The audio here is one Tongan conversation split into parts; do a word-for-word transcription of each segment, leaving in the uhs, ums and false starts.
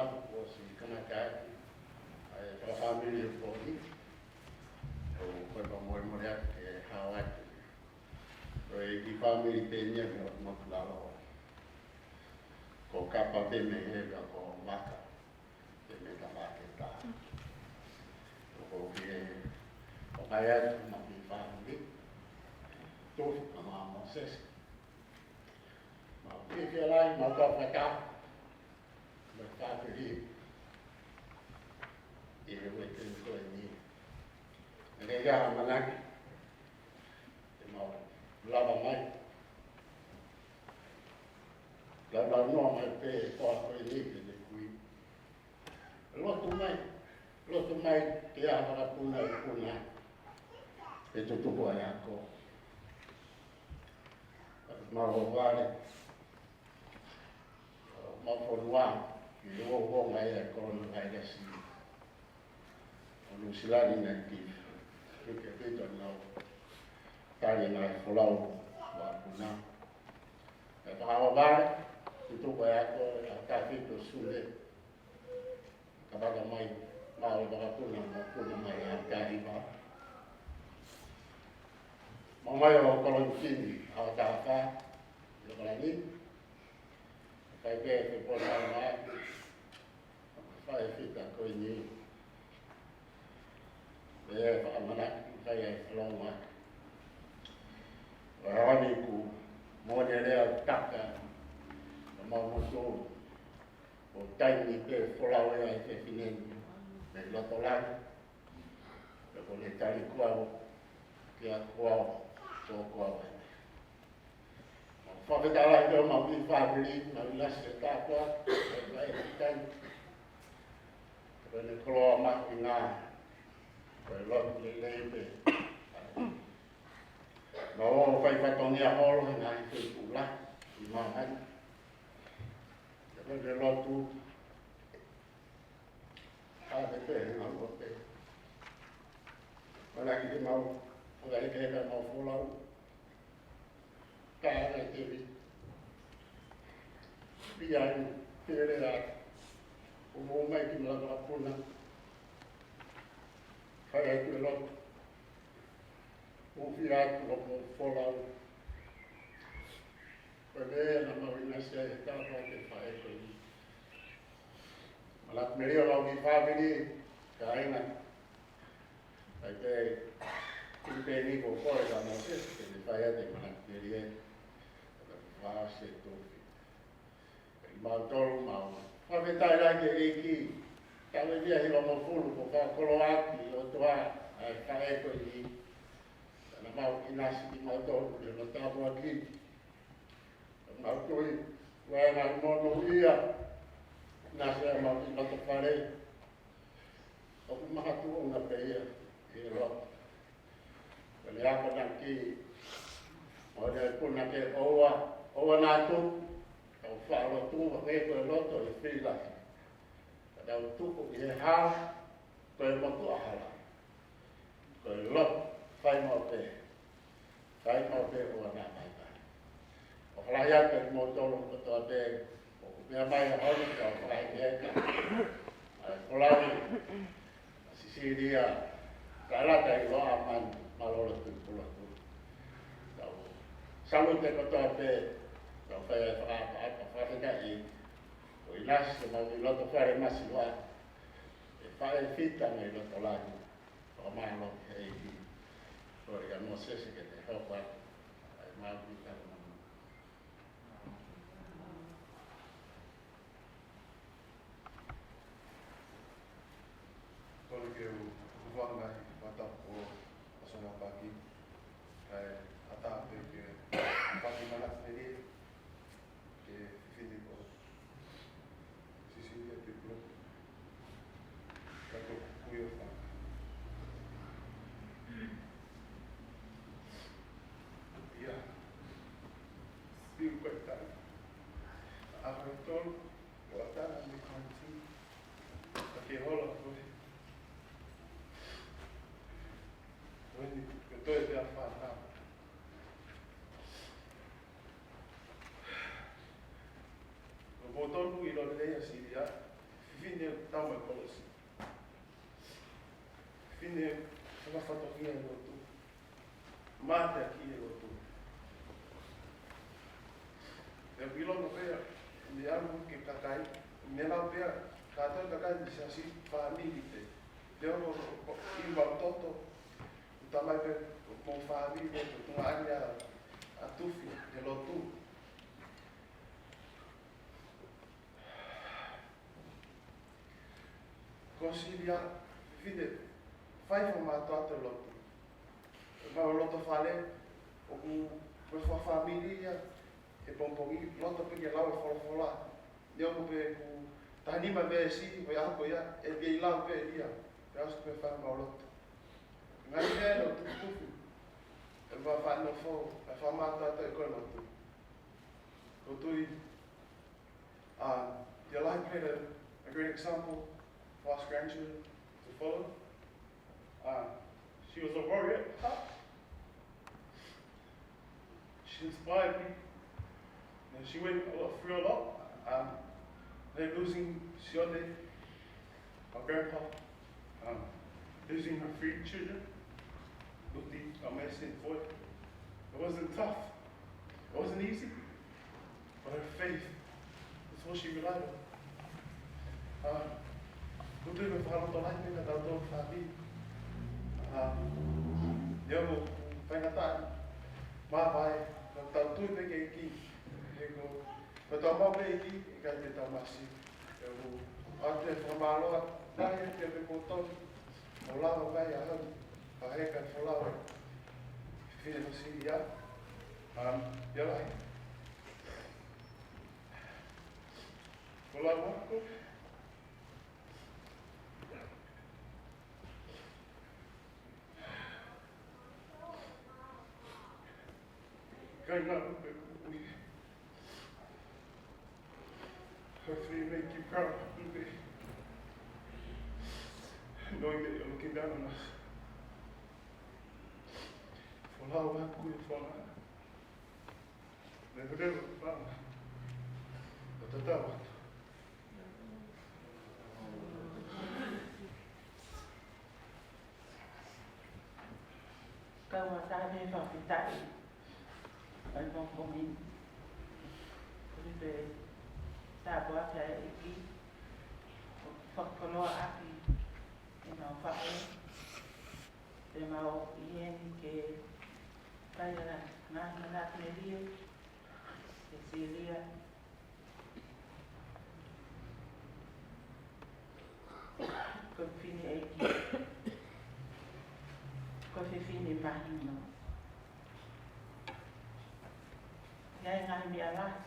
Kuo ʻosi kamata ʻaki ʻa e fakafāmili ʻo e pooni. ʻOku ou fakamolemole atu ke hao atu. Ko e kiʻi fāmili pē eni ia mei Mokulalo. Ko Kapa pē mei hē, ka ko Maka pē mei Tamaketa. ʻOku ou fie ʻomai atu mo e kiʻi fāmili. Tofi ka mo Mōsese. Mau fie fie lahi, mau kau fakataha mo e fāmili ʻi he uike ko eni. Naʻe ʻi ai ha ʻamanaki te mau lava mai, lava noa mai pē he pō ko eni ke ne kui. Lotu mai, lotu mai ke ʻi ai ha vakapuna ʻe puna, ʻe tutuku ʻa e ako. Mau vale, mau fonua, ʻi he uouongofua ʻa e kolona vailasi ʻo Nuʻusila ni, naʻe kiʻi tuku ʻaupito ʻenau tali ʻenau folau vakapuna. ʻE fakaʻaho vale, tutuku ʻa e ako, ʻa e taʻu fitu Sune. Kamata mai, mau e vakapuna, mau puna mai ʻa e taʻu hiva. Mau mai ʻo kolonitini, ʻa e taʻu fā, ʻi ʻAokalani. Kai pē ke pona mai, fai fita ko eni. ʻE fakamanaki, kai e fakaʻaho mai. ʻA e ʻaho ni kuo moʻoni e lea ʻo Taka, ʻa mau motu. ʻO taimi pē folau ai e fefine ni mei loto langi. Pea ko e tali kuo ʻave, kia kuo ʻave, ko kuo ʻave. Mau fakafetaʻi lahi ki homau kiʻi fāmili, mau ʻinasi he tāpuaki, ʻa e taimi. Ko ʻene koloa mahuʻinga, ko e lotu lelei pē. Mau ō fai fatongia holo he ngaahi feituʻu lahi ʻi māmani. Ko ʻene lotu, ʻa e pē, ʻa e pē. Mana ki te mau, ʻo ka ʻi ai pē ka mau folau. Ka ʻi ai pē vi. Pea ʻi ai pē lea, ʻo mou mai ki malanga puna. Fai ai pē lotu. ʻO fai atu ʻo mou folau. Ko e meʻa naʻa mau ʻinasi ai he tāpuaki ʻa e faʻē ko eni. Manatu melie ʻa e kiʻi fāmili, kāinga. ʻAi pē, kiʻi pē ni ko koe ka Mōsese, ke ne fai atu e manatu melie. Ka fāsē tofi. Pea kimautolu mau fakafetaʻi lahi ki he ʻEiki. Taʻu ʻe fiha hivangofulu kuo fakakoloa ʻaki ʻe he ʻOtua ʻa e faʻē ko eni. Naʻa mau ʻinasi kimautolu he lotu tāpuaki. Mau tui, ʻoku ʻi ai e ngaahi monūʻia naʻe ʻasi ʻi homau kiʻi loto fale. ʻOku makatuʻunga pē ia ʻi he loto. Ko ʻene akonaki, ʻo ne puna ke ʻoua, ʻoua naʻa tuku, tau faʻa lotu, ʻo ke ko e loto ʻi he fila. Ka tau tuku ʻi he hala, ko e motuʻa hala. Ko e lotu, fai maʻu pē. Fai maʻu pē ʻoua naʻa maʻu pē. ʻOku lahi atu kimoutolu kotoa pē, ʻoku meʻa mai ʻa honi ka ʻoku lahi ʻeka. ʻA e kolani, ʻa Sisilia, ka lata ʻi loa manu, mālō ʻaupito ʻa e lotu. Tau salute kotoa pē, tau fai ʻa e fakaʻapaʻapa, fakafetaʻi, ʻo ʻinasi ʻemau kiʻi loto fale masiva, ʻe faʻē fita mei loto langi. Fakamālō ki he ʻEiki. Ko ia Mōsese ke ne hoko atu ʻa e mau kiʻi tau manu. Tonu ke u tukuange ʻi he fatapu ʻo ʻAsona Paki. Kae ʻatā pē ke paki mana tēlie. Ke fifili ko Sisilia Piplo. Ka ko Kuio Fanga. Ia. Piu ko e tau. ʻAho ʻe tolu, ʻo ʻatā ni kanti. Ka ke hola ko e. Ko eni, ko e toe pea fānau. Ko kimoutolu ʻi Lolelei ʻa Silia, Fefine tama e kolosi. Fefine fakafatongia e lotu. Mateaki e lotu. Pea ʻoku ʻiloa pē ʻe he ʻaho ni ke kakai, meʻa pē, kātoa kakai ni siasi fāmili pē. Pea ʻoku ʻi he toto, ʻoku talamai pē mo e fāmili pē, ko e tuʻunga ʻa e tufi he lotu. Ko Silia, fefine, fai fakamātoato e lotu. Mau loto fale, ʻoku, ko e fakafāmili ia, he pongipongi, loto pē ke lau e folofola. Neongo pē ʻoku taha nima veesi, ko e ʻaho ko ia, ʻe pē ʻi lau pē ia, pea ʻosi pē fai mau lotu. Ngaahi meʻa ʻoku tuputupu, ʻe fafanofo, ʻe fakamātoato ʻe koe lotu. Ko e tui, Um, your life made a, a great example for us grandchildren to follow. Um, she was a warrior at heart. She inspired me. And she went a lot through a lot. Um, like losing Sione, my grandpa, um, losing her three children, Luti, Amese, and Foy. It wasn't tough. It wasn't easy. But her faith is what she relied on. Uh, ʻoku ou tui ʻoku fakalotolahi pē kiate kitautolu fāmili. Uh, neongo ʻoku faingataʻa, māvae, ka tau tui pē ki he ʻEiki. He ko, ko ʻetau maʻu pē ʻEiki, ʻe ʻikai te tau masiva. Pea ʻoku ou ʻoatu e fakamālō lahi kiate kimoutolu, ʻo lava mai ʻa e ʻaho ni, ʻa e heka folau, fefine ko Silia. Um, ia lahi. Folau ako. Kainga upe ui. Hopefully make you proud one day. Knowing that you're looking down on us. Folau ako, folau. Never, never, folau. Tatau atu. Kau ʻatā he fakafetaʻi ʻa e pongipongi ni. Ko e pē tāpuaki ʻa e ʻEiki, ʻoku fakakoloa ʻaki ʻemau faʻē, ʻemau ʻi heni ke fai ʻa e ngaahi manatu melie, ʻe Silia. Ko e fefine ʻeiki. Ko e fefine mahino. ʻI ai e ngaahi meʻa lahi.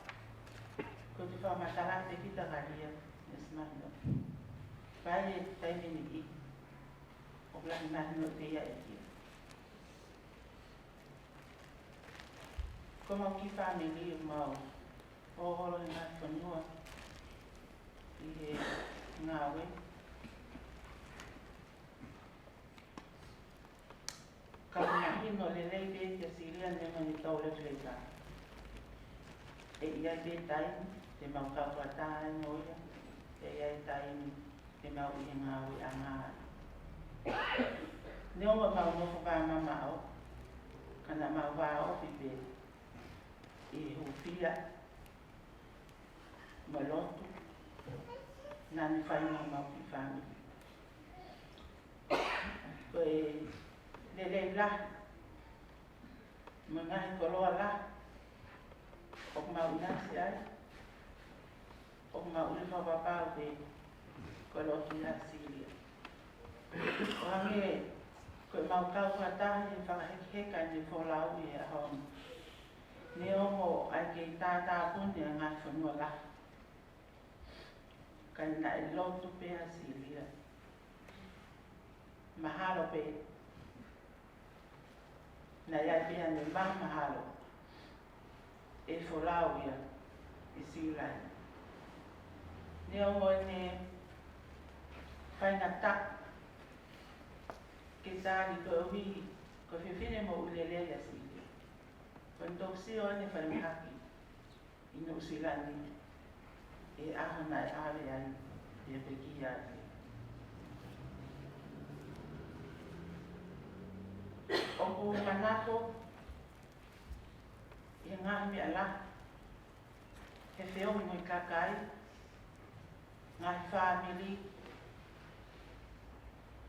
Ko e fakamatala ʻa e kita kalia, Miss Mahino. Pea ʻi he taimi ni, ʻoku lahi mahino ʻoku ʻi ai e kia. Ko ʻemau kiʻi fāmili ʻoku mau ō holo he ngaahi fonua ʻi he ngāue. Ka mahino lelei pē kia Silia neongo ʻene tau lefulefua. ʻE ʻi ai pē taimi te mau kau fakataha ai mo ia, ʻe ʻi ai taimi te mau ʻi he ngāueʻanga ai. Neongo ʻemau nofo vāmamaʻo, ka naʻa mau vāofi pē ʻi he hūfia mo e lotu naʻa ne fai maʻa homau kiʻi fāmili. Ko e lelei lahi mo e ngaahi koloa lahi ʻoku mau ʻinasi ai, ʻoku mau ʻilo fakapapau pē ko e lotu ʻa Silia. ʻO hangē ko ʻemau kau fakataha he fakahekeheka ʻene folau ʻi he ʻaho ni. Neongo ʻa e kei tātāpuni ʻa e ngaahi fonua lahi, ka naʻe lotu pē ʻa Silia. Mahalo pē naʻe ʻi ai pē ʻene maʻu mahalo ʻe folau ia ʻi Siuʻileʻi. Neongo ʻene faingataʻa ke tali koeʻuhi ko e fefine moʻui lelei ʻa Silia. Ko ʻene toki sio ʻene falemahaki ʻi Nuʻusila ni ʻi he ʻaho naʻe ʻave ai Ia pē ki ai. ʻOku ou manako ʻi he ngaahi meʻa lahi, he feohi mo e kakai, ngaahi fāmili,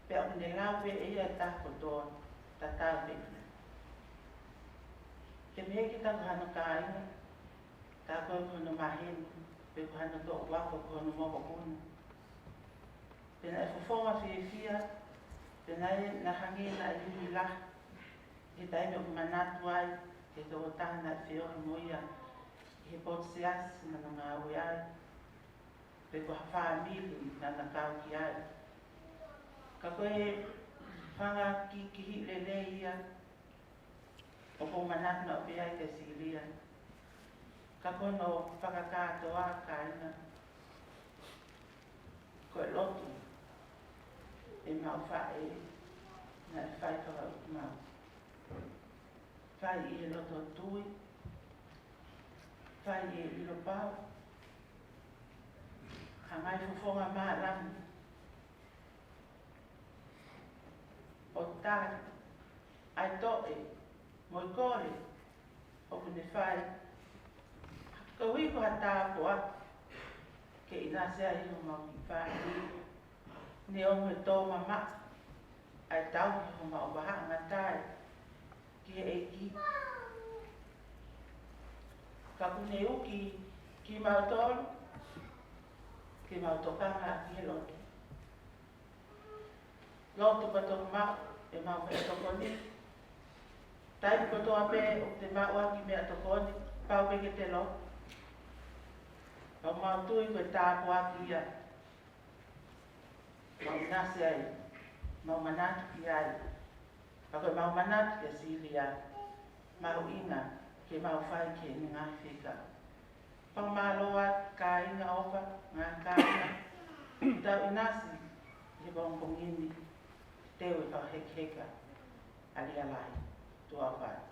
pea ʻoku ne lau pē ʻe ia e taha kotoa, tatau pē ia. Ke meheki ta ko hano kāinga, ta ko e ko hono maheni, pe ko hano toʻu ako, ko hono mokopuna. Pea naʻe fofonga fiefia, pea naʻe, naʻe hangē naʻe ʻi he lahi, he taimi ʻoku manatu ai ki he tokotaha naʻe feohi mo ia ʻi he potu siasi naʻa na ngāue ai, pe ko ha fāmili naʻa na kau ki ai. Ka ko e fanga kiʻi kihiʻi lelei ia, ʻoku ou manatu naʻa pē ai kia Silia. Ka ko hono fakakātoa, kāinga, ko e lotu ʻemau faʻē naʻe fai fakautumau. Fai ʻi he loto tui, fai ʻi he ʻilo pau, hangai fofonga māʻolunga, ʻo tali ʻa e toʻe mo e kole ʻoku ne fai. Koeʻuhi ko ha tāpuaki ke ʻinasi ai homau kiʻi fāmili, neongo e tō mamaʻo ʻa e tauhi homau vahaʻangatae ki he ʻEiki. Ka ʻoku ne uki kimautolu ke mau tokanga ki he lotu. Lotu pea toki maʻu ʻemau meʻatokoni. Taimi kotoa pē ʻoku te maʻu ha kiʻi meʻatokoni, pau pē ke te lotu. Pea ʻoku mau tui ko e tāpuaki ia. Mau ʻinasi ai, mau manatu ki ai. Pea ko ʻemau manatu kia Silia, mahuʻinga ke mau fai ki heʻene ngaahi fika. Fakamālō atu kāinga ʻofa, ngaahi kāinga, tau ʻinasi ʻi he pongipongi ni, teu e fakahekeheka ʻa Lialahi. Tuʻa ʻofa atu.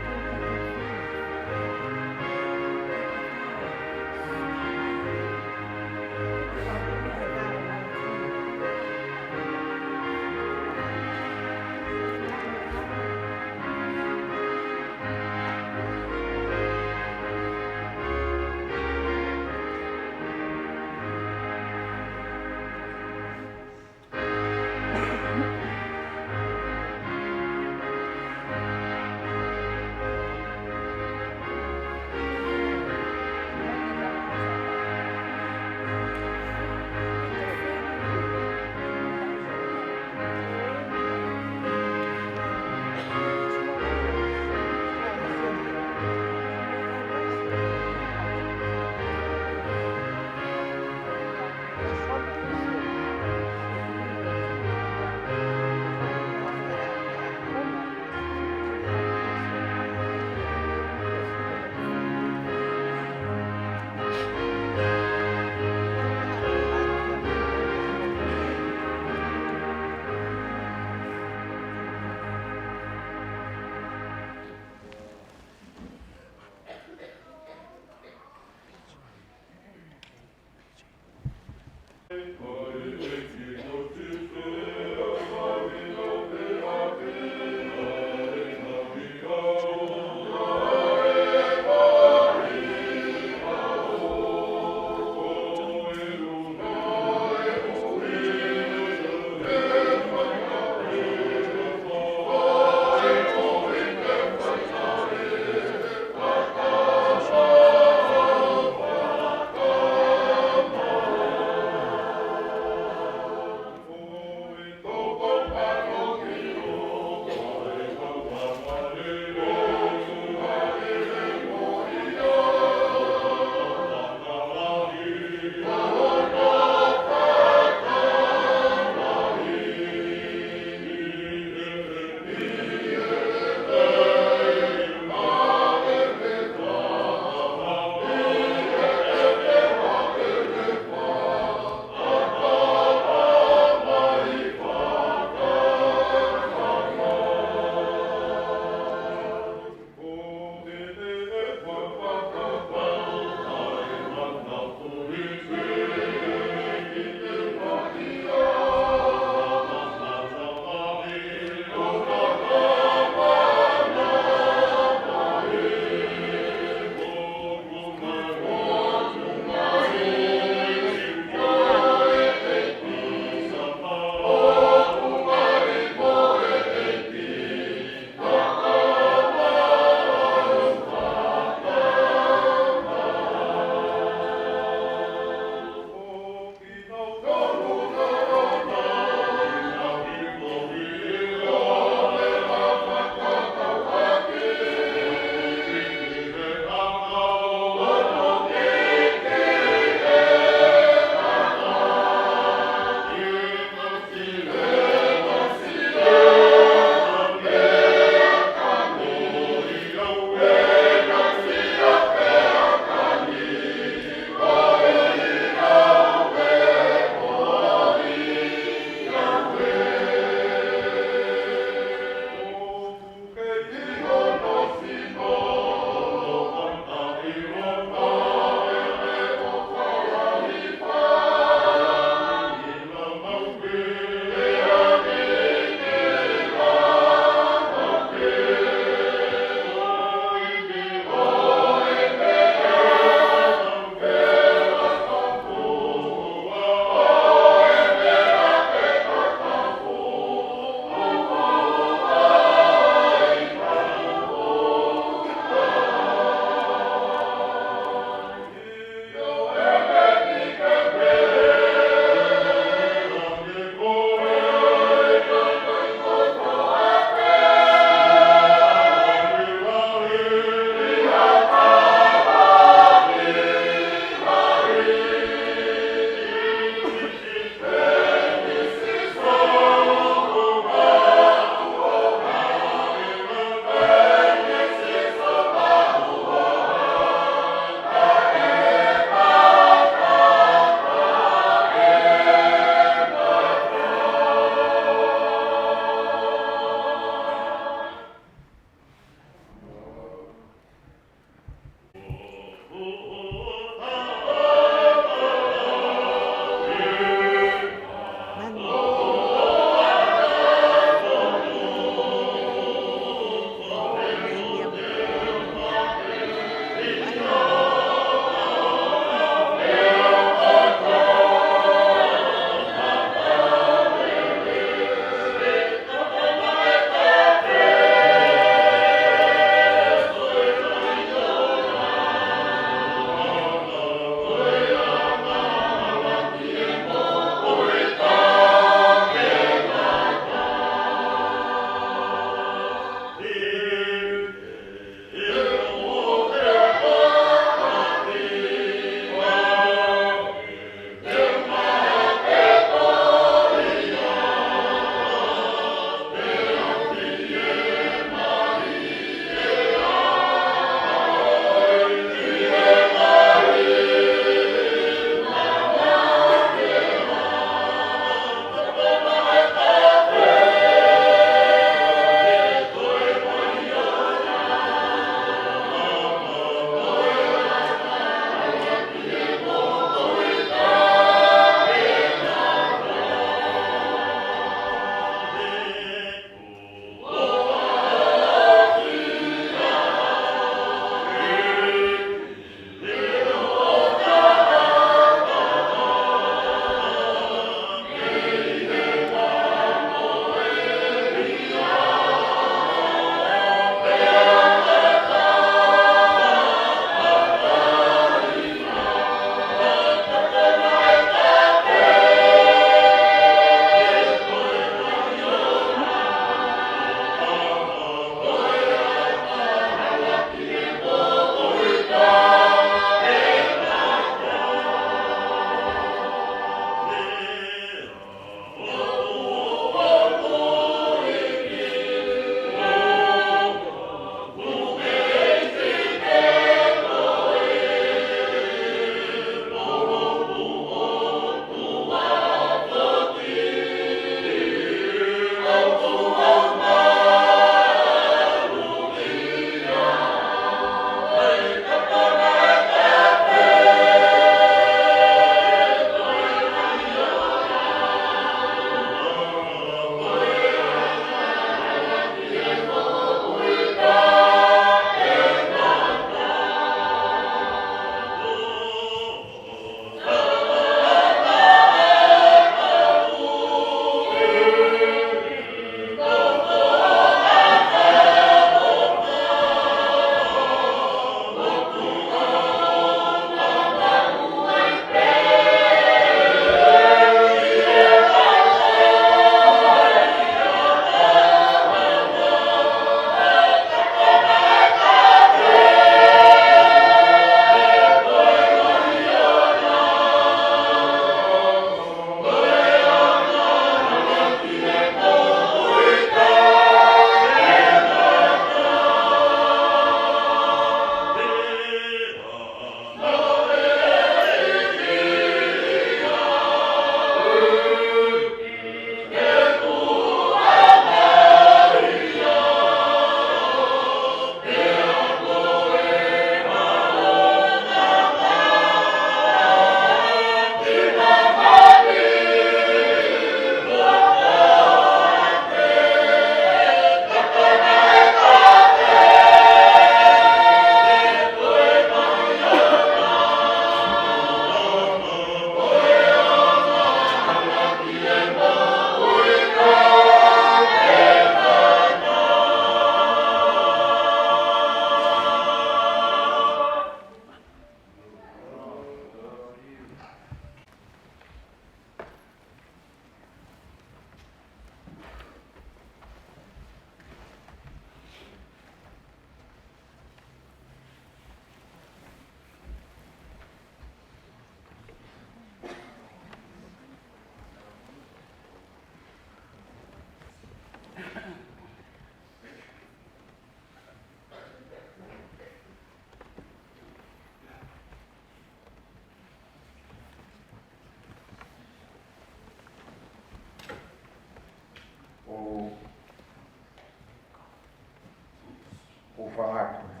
ʻOku ou fakaʻatā atu e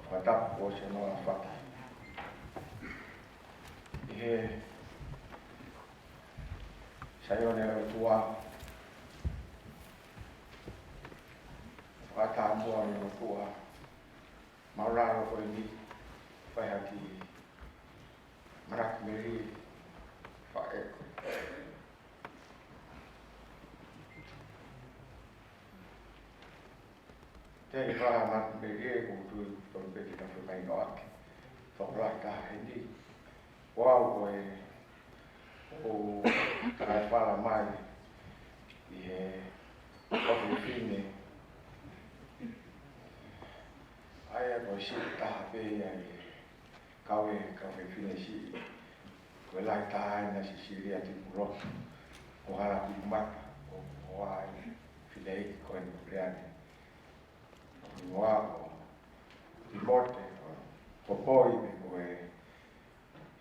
fakatapu kuo ʻosi hono fai ʻi he Saione ʻo e ʻOtua. Fakatapu atu ki he ʻOtua māʻulalo ko eni, fai hake Manatu Melie, faʻē ko Tēvita Manatu Melie, ʻoku ou tui tonu pē te tau fai noa ake. Tokolahi taha heni. Ko au ko e, ʻoku ou takaifala mai ʻi he kau fefine. ʻA ia ko e siʻi taha pē ia ʻi he kau e kau fefine siʻi. Ko e lahi taha ʻena Sisilia Timulotu, ko Halakuimata, ko, ko ai fineʻeiki ko eni ko Leane. Hingoa ko Timote, ko, ko Poi, pe ko e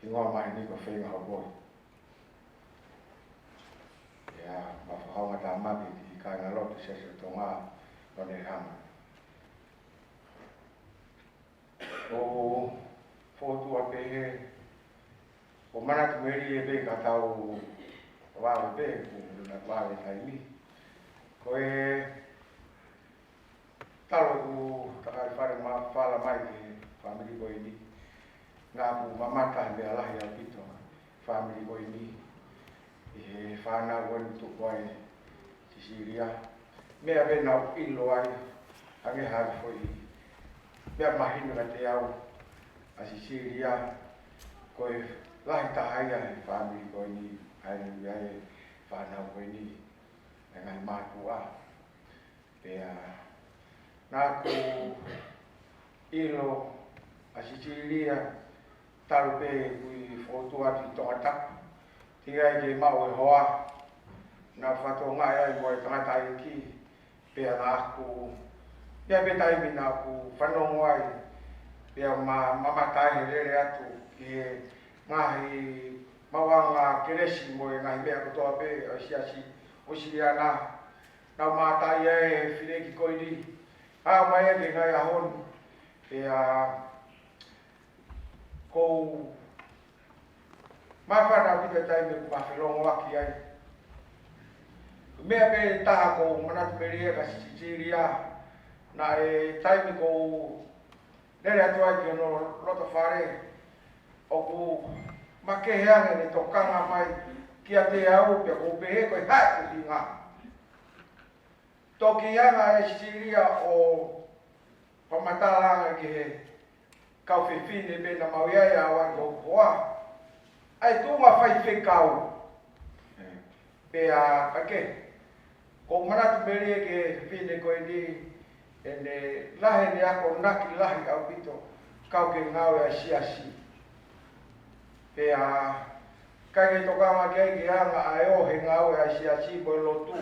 hingoa mai ni ko Feinga Hopoi. ʻIa, ma fakaonga tāmaki ki he kāingalotu Siasi ʻo Tonga, ʻo ne hama. ʻOku ou fokotuʻu pē he, ʻoku ou manatu melie pē ka tau vave pē, ʻoku ou manatu vave taimi. Ko e talu ʻeku takaifala ma-, fala mai ki he fāmili ko eni. Naʻá ku mamata he meʻa lahi ʻaupito he fāmili ko eni, ʻi he fānau ko eni tuku ai Sisilia. Meʻa pē naʻá ku ʻilo ai, hangē ha foʻi meʻa mahino kiate au ʻa Sisilia, ko e lahi taha ia he fāmili ko eni, ʻa ia naʻe ʻi ai e fānau ko eni, e ngaahi mātuʻa. Pea naʻá ku ʻilo ʻa Sisilia talu pē ʻeku fokotuʻu atu ʻi Tongatapu. Teʻeki ai ke maʻu e hoa, naʻá ku fakatokangaʻi ai mo e tangataʻeiki, pea naʻá ku, pea pē taimi naʻá ku fanongo ai, pea ma, mamata ai he lele atu ki he ngaahi maʻuʻanga kelesi mo e ngaahi meʻa kotoa pē ʻa e Siasi ʻo Sisilia. Naʻá ku mamata ai he fineʻeiki ko eni. ʻA mai ai ki he ngaahi ʻaho ni. Pea ʻoku ou māfana ʻaupito he taimi ʻoku ma felongoaki ai. Meʻa pē taha ʻoku ou manatu melie kia Sisilia, naʻe taimi ʻoku ou lele atu ai ki hono loto fale, ʻoku makehe ange ʻene tokanga mai kiate au, pea ʻoku ou pehē ko e hā e ʻuhinga. Toki hanga ʻe Sisilia ʻo fakamatala ange ki he kau fefine pē naʻa mau ʻi ai ʻa au ʻa e kau hoa, ʻa e tuʻunga faifekau. Pea ʻikai ke, ʻoku ou manatu melie ki he fefine ko eni, ʻene lahi ʻene akonaki lahi ʻaupito kau ki he ngāue ʻa e Siasi. Pea ʻikai ke tokanga ki ai ke anga ʻa e ō he ngāue ʻa e Siasi mo e lotu.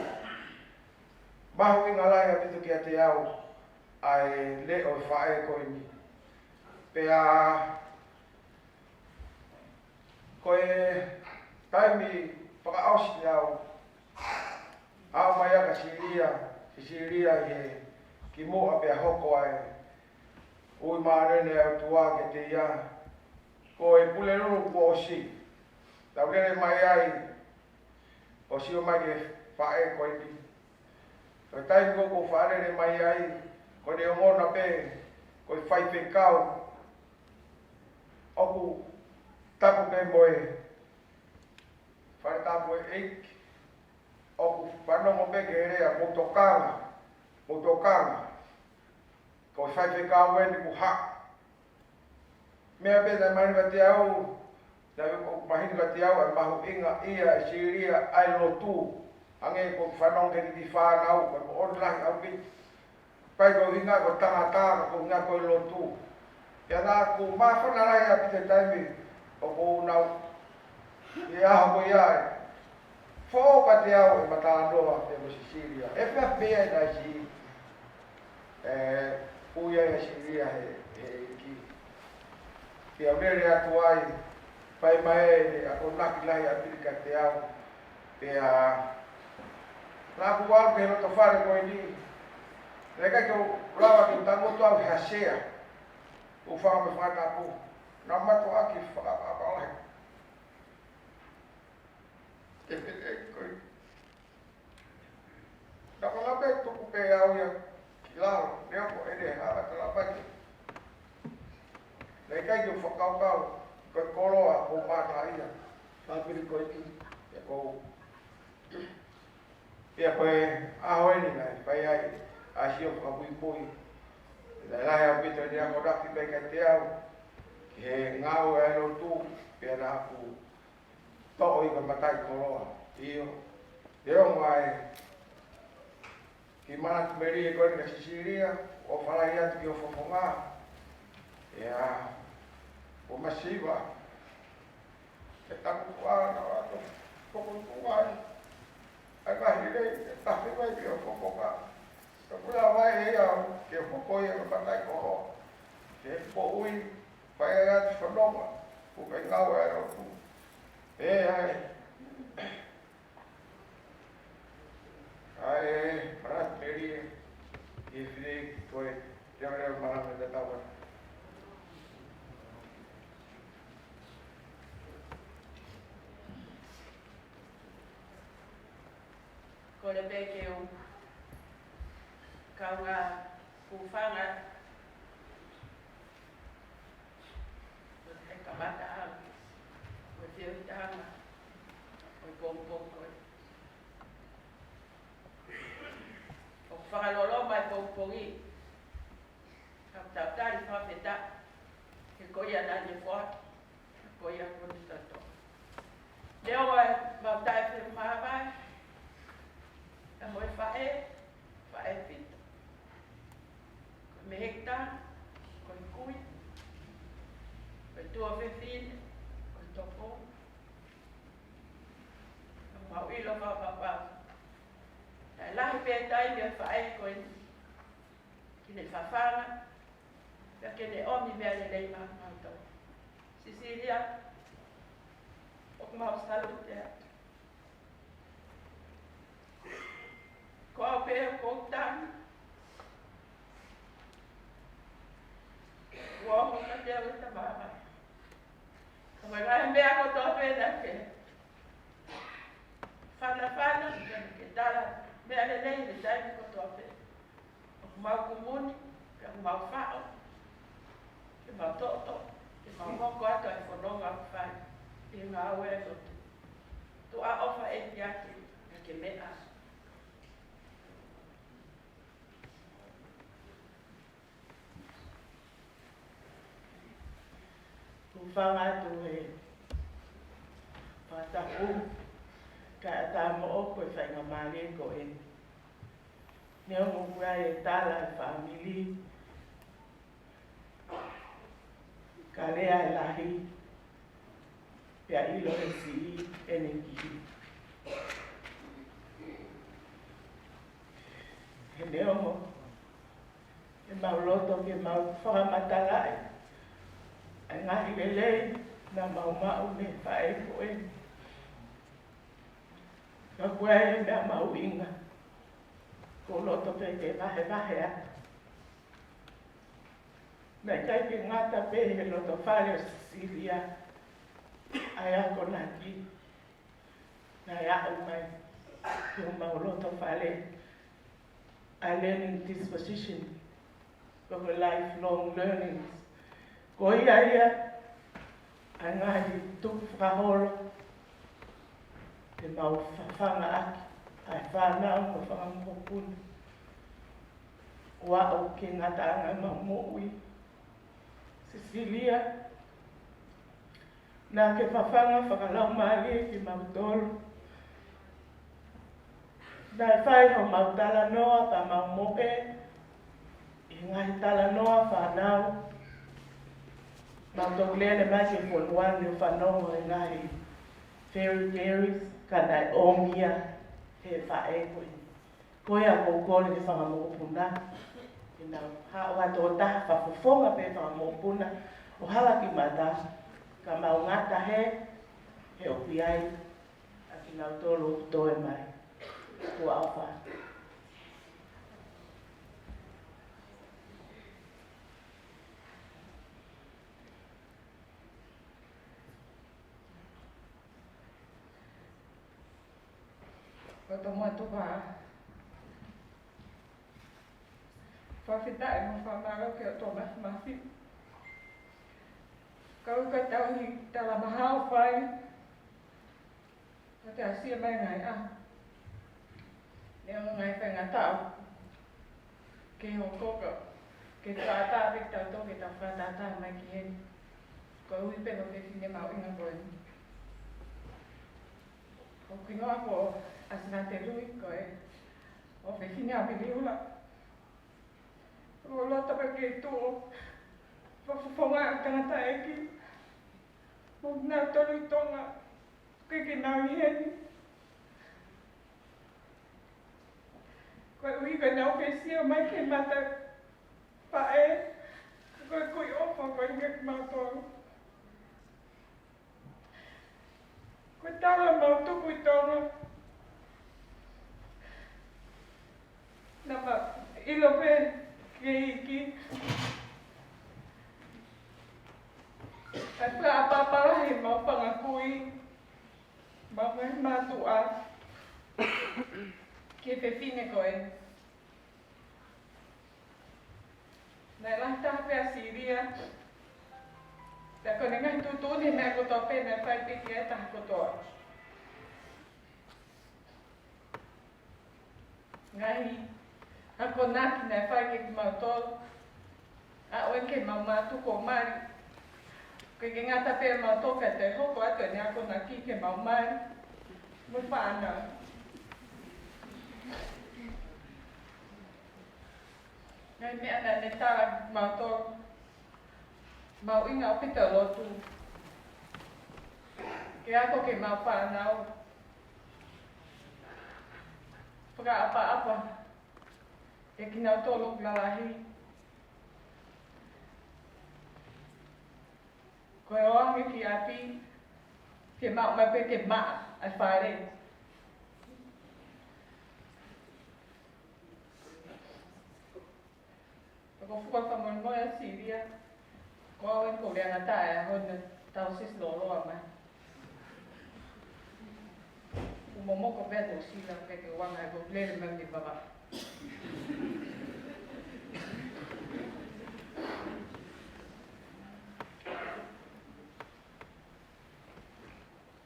Mahuʻinga lahi ʻaupito kiate au ʻa e leʻo ʻo e faʻē ko eni. Pea ko e taimi fakaʻosi au, aʻu mai ai kia Sisilia, Sisilia ʻi he kimuʻa pea hoko ai ʻa e ui mānene ʻa e ʻOtua kiate ia. Ko e Pulelulu kuo ʻosi. Tau lele mai ai, ʻo sio mai ki he faʻē ko eni. Ko e taimi ko ē ʻoku ou faʻa lele mai ai, ko ʻene ongona pē ko e faifekau. ʻOku tapu pē mo e fale tapu ʻo e ʻEiki. ʻOku fanongo pē ki he lea, mou tokanga, mou tokanga. Ko e faifekau eni kuo haʻu. Meʻa pē naʻe mahino kiate au, naʻe ʻoku mahino kiate au ʻa e mahuʻinga ia ʻe Sisilia ʻa e lotu. Hangē ko e fanongo ki he kiʻi fānau, ko e moʻoni lahi ʻaupito. ʻIkai ko e ʻuhinga ko e tangata, ko e ʻuhinga ko e lotu. Pea naʻá ku māfana lahi ʻaupito he taimi ʻoku ou nau, ʻi he ʻaho ko ia ē. Foʻou kiate au ʻa e talanoa pea mo Sisilia. ʻE fēfē ai naʻe siʻi, ē, ui ai ʻa Sisilia he, he ʻEiki. Pea u lele atu ai, fai mai ʻene akonaki lahi ʻaupito kiate au. Pea naʻá ku ʻalu ki he loto fale ko eni. Naʻe ʻikai ke u lava ke u tangutu au he sea. ʻOku ou fakamoʻoni fakatapu. Naʻe mātuʻaki fakaʻapaʻapa lahi. ʻE, ʻe, ʻe, ko e. Naʻa ku lava pē tuku pē au ia ki lalo, neongo ʻene hala ka lava ke. Naʻe ʻikai ke u fakakaukau, ko e koloa ʻoku ou mātā ia. Fāmili ko eni, ʻe ko. Pea ko e ʻaho eni naʻe fai ai ʻa e sio fakapuipui. Naʻe lahi ʻaupito ʻene akonaki pē kiate au, ki he ngāue ʻa e lotu, pea naʻa ku toʻo ia ko e mataʻikoloa. ʻIo. Neongo ʻa e kiʻi manatu melie ko eni kia Sisilia, ʻofa lahi atu ki ho fofonga. ʻIa, ʻoku masiva. Ke taku kuana atu, ko ko tuai. ʻAi mahi lei, ke tahi mai ki ho fofonga. Ka kula vai e ia, ke hoko ia ko e mataʻikoloa. Ke poʻui, fai ai ʻa e fononga, ʻoku ʻikai ngāue ʻa e lotu. ʻE, ʻai. ʻAi, ʻe, manatu melie, ʻi he fili ko e, leoleo malanga tatau atu. Kole pē ke u kaungā hūfanga ʻo e kamataʻanga ʻo e feohiʻanga ʻo e pongipongi ko ē. ʻOku fakaloloma e pongipongi, ka u tau tali fakafetaʻi, he ko ia naʻa ne foaki, he ko ia kuo ne tautau. Neongo ʻemau taʻefeʻamavahe, ʻa mo e faʻē, faʻē Pita. Ko e mehekita, ko e kui, ko e tuofefine, ko e toko. Mau ʻilo fakapapau. Naʻe lahi pē taimi ʻa e faʻē ko eni ke ne fafanga, pea ke ne ʻomi meʻa lelei maʻa mautolu. Sisilia, ʻoku mau salute atu. Ko au pē ʻoku ou tangi. Ua o ka te au e tamama. Ka mai ngaahi meʻa kotoa pē naʻa ke fanafana, ke tala meʻa lelei he taimi kotoa pē. ʻOku mau kumuni, ke mau faʻo, ke mau toʻotoʻo, ke mau hoko atu ʻa e fononga ʻoku fai ʻi he ngāue ʻa e lotu. Tuʻa ʻofa ʻEiki ʻaki, ke meʻa. Hūfanga atu he fakatapu, kae ʻatā moʻoku e faingamālie ko eni. Neongo ʻoku ʻi ai e tala e fāmili, ka lea e lahi, pea ʻilo he siʻi ʻene kiʻi. He neongo ʻemau loto ke mau fakamatalaʻi ʻa e ngaahi lelei naʻa mau maʻu mei he faʻē ko eni. Ka ko e meʻa mahuʻinga, ʻoku ou loto pē ke vahevahe atu. Naʻe ʻikai ke ngata pē he loto fale ʻo Sisilia ʻa e akonaki naʻe aʻu mai ki homau loto fale, ʻa e learning disposition, ko e lifelong learnings. Ko ia ia ʻa e ngaahi tukufakaholo ke mau fafanga ʻaki ʻa e fānau mo e fanga mokopuna. Kuo aʻu ki he ngataʻanga ʻemau moʻui. Sisilia, naʻa ke fafanga fakalaumālie kimautolu. Naʻe fai homau talanoa pea mau moʻe ʻi he ngaahi talanoa fānau. Mau toki lele mai ki he fonua ni ʻo fanongo he ngaahi fairy tales, ka naʻe ʻomi ia he faʻē ko ē. Ko ia ʻoku ou kole ki he fanga mokopuna ke nau haʻu atu ʻo taha, fakafofonga pē fanga mokopuna ʻo hala ki mata, ka mau ngata hē, he ʻoku ʻi ai ʻa kinautolu ʻoku toe mai. Tuʻa ʻofa. Ko e tomuʻa tuku ā. Fakafetaʻi mo fakamālō ki he ʻOtua Māfimafi. Ka ʻoku tau ʻi he tala mahalo fai. Ka te asia mai ngaahi ʻaho. Neongo ngaahi faingataʻa. Ke hoko ka. Ke tātā pē tau tō ke tau fakatātā mai ki heni. Koeʻuhi pē ko e fefine mahuʻinga ko eni. Ko e hingoa ko Asinate Lui ko e ʻofefine ʻa Viliula. Ko e loto pē ke tuʻu. Ko e fofonga ʻo e tangataʻeiki. Mo nau tolu ʻi Tonga. Ko e ke nau ʻi heni. Koeʻuhi ko e nau fesiʻi mai ke mata paʻe. Ko e kui ʻofa ko e ke mau tolu. Ko e tala mau tuku ʻi Tonga. Naʻa mau ʻilo pē ke iki. Ka fakaʻapaʻapa lahi mau fanga kui. Mau ngaahi mātuʻa. Ki he fefine ko ē. Naʻe lahi taha pē ʻa Silia. Pea ko e ngaahi tuʻutuʻuni meʻa kotoa pē naʻe fai pē ki ai taha kotoa. Ngaahi akonaki naʻe fai ke mau tō. ʻA ʻoe ke mau mātuku ʻo mali. Ko e ke ngata pē mau tō ka te hoko atu ʻene akonaki ke mau mali. Mo e fānau. Ngaahi meʻa naʻa ne tala mau tō. Mahuʻinga ʻaupito lotu. Ke ako ke mau fānau. Fakaʻapaʻapa. Ke kinautolu lalahi. Ko e ʻoange ki ʻapi, ke maʻu mai pē ke maʻa ʻa e fale. Ko e fuka fakamolemole ʻa Silia, ko au eni ko e leangataʻa ʻo e ʻaho ni, tau sisi lōloa mai. Kuo momoko pē ʻa Tusila, pea ke uanga ʻe ko lele mai mei vava.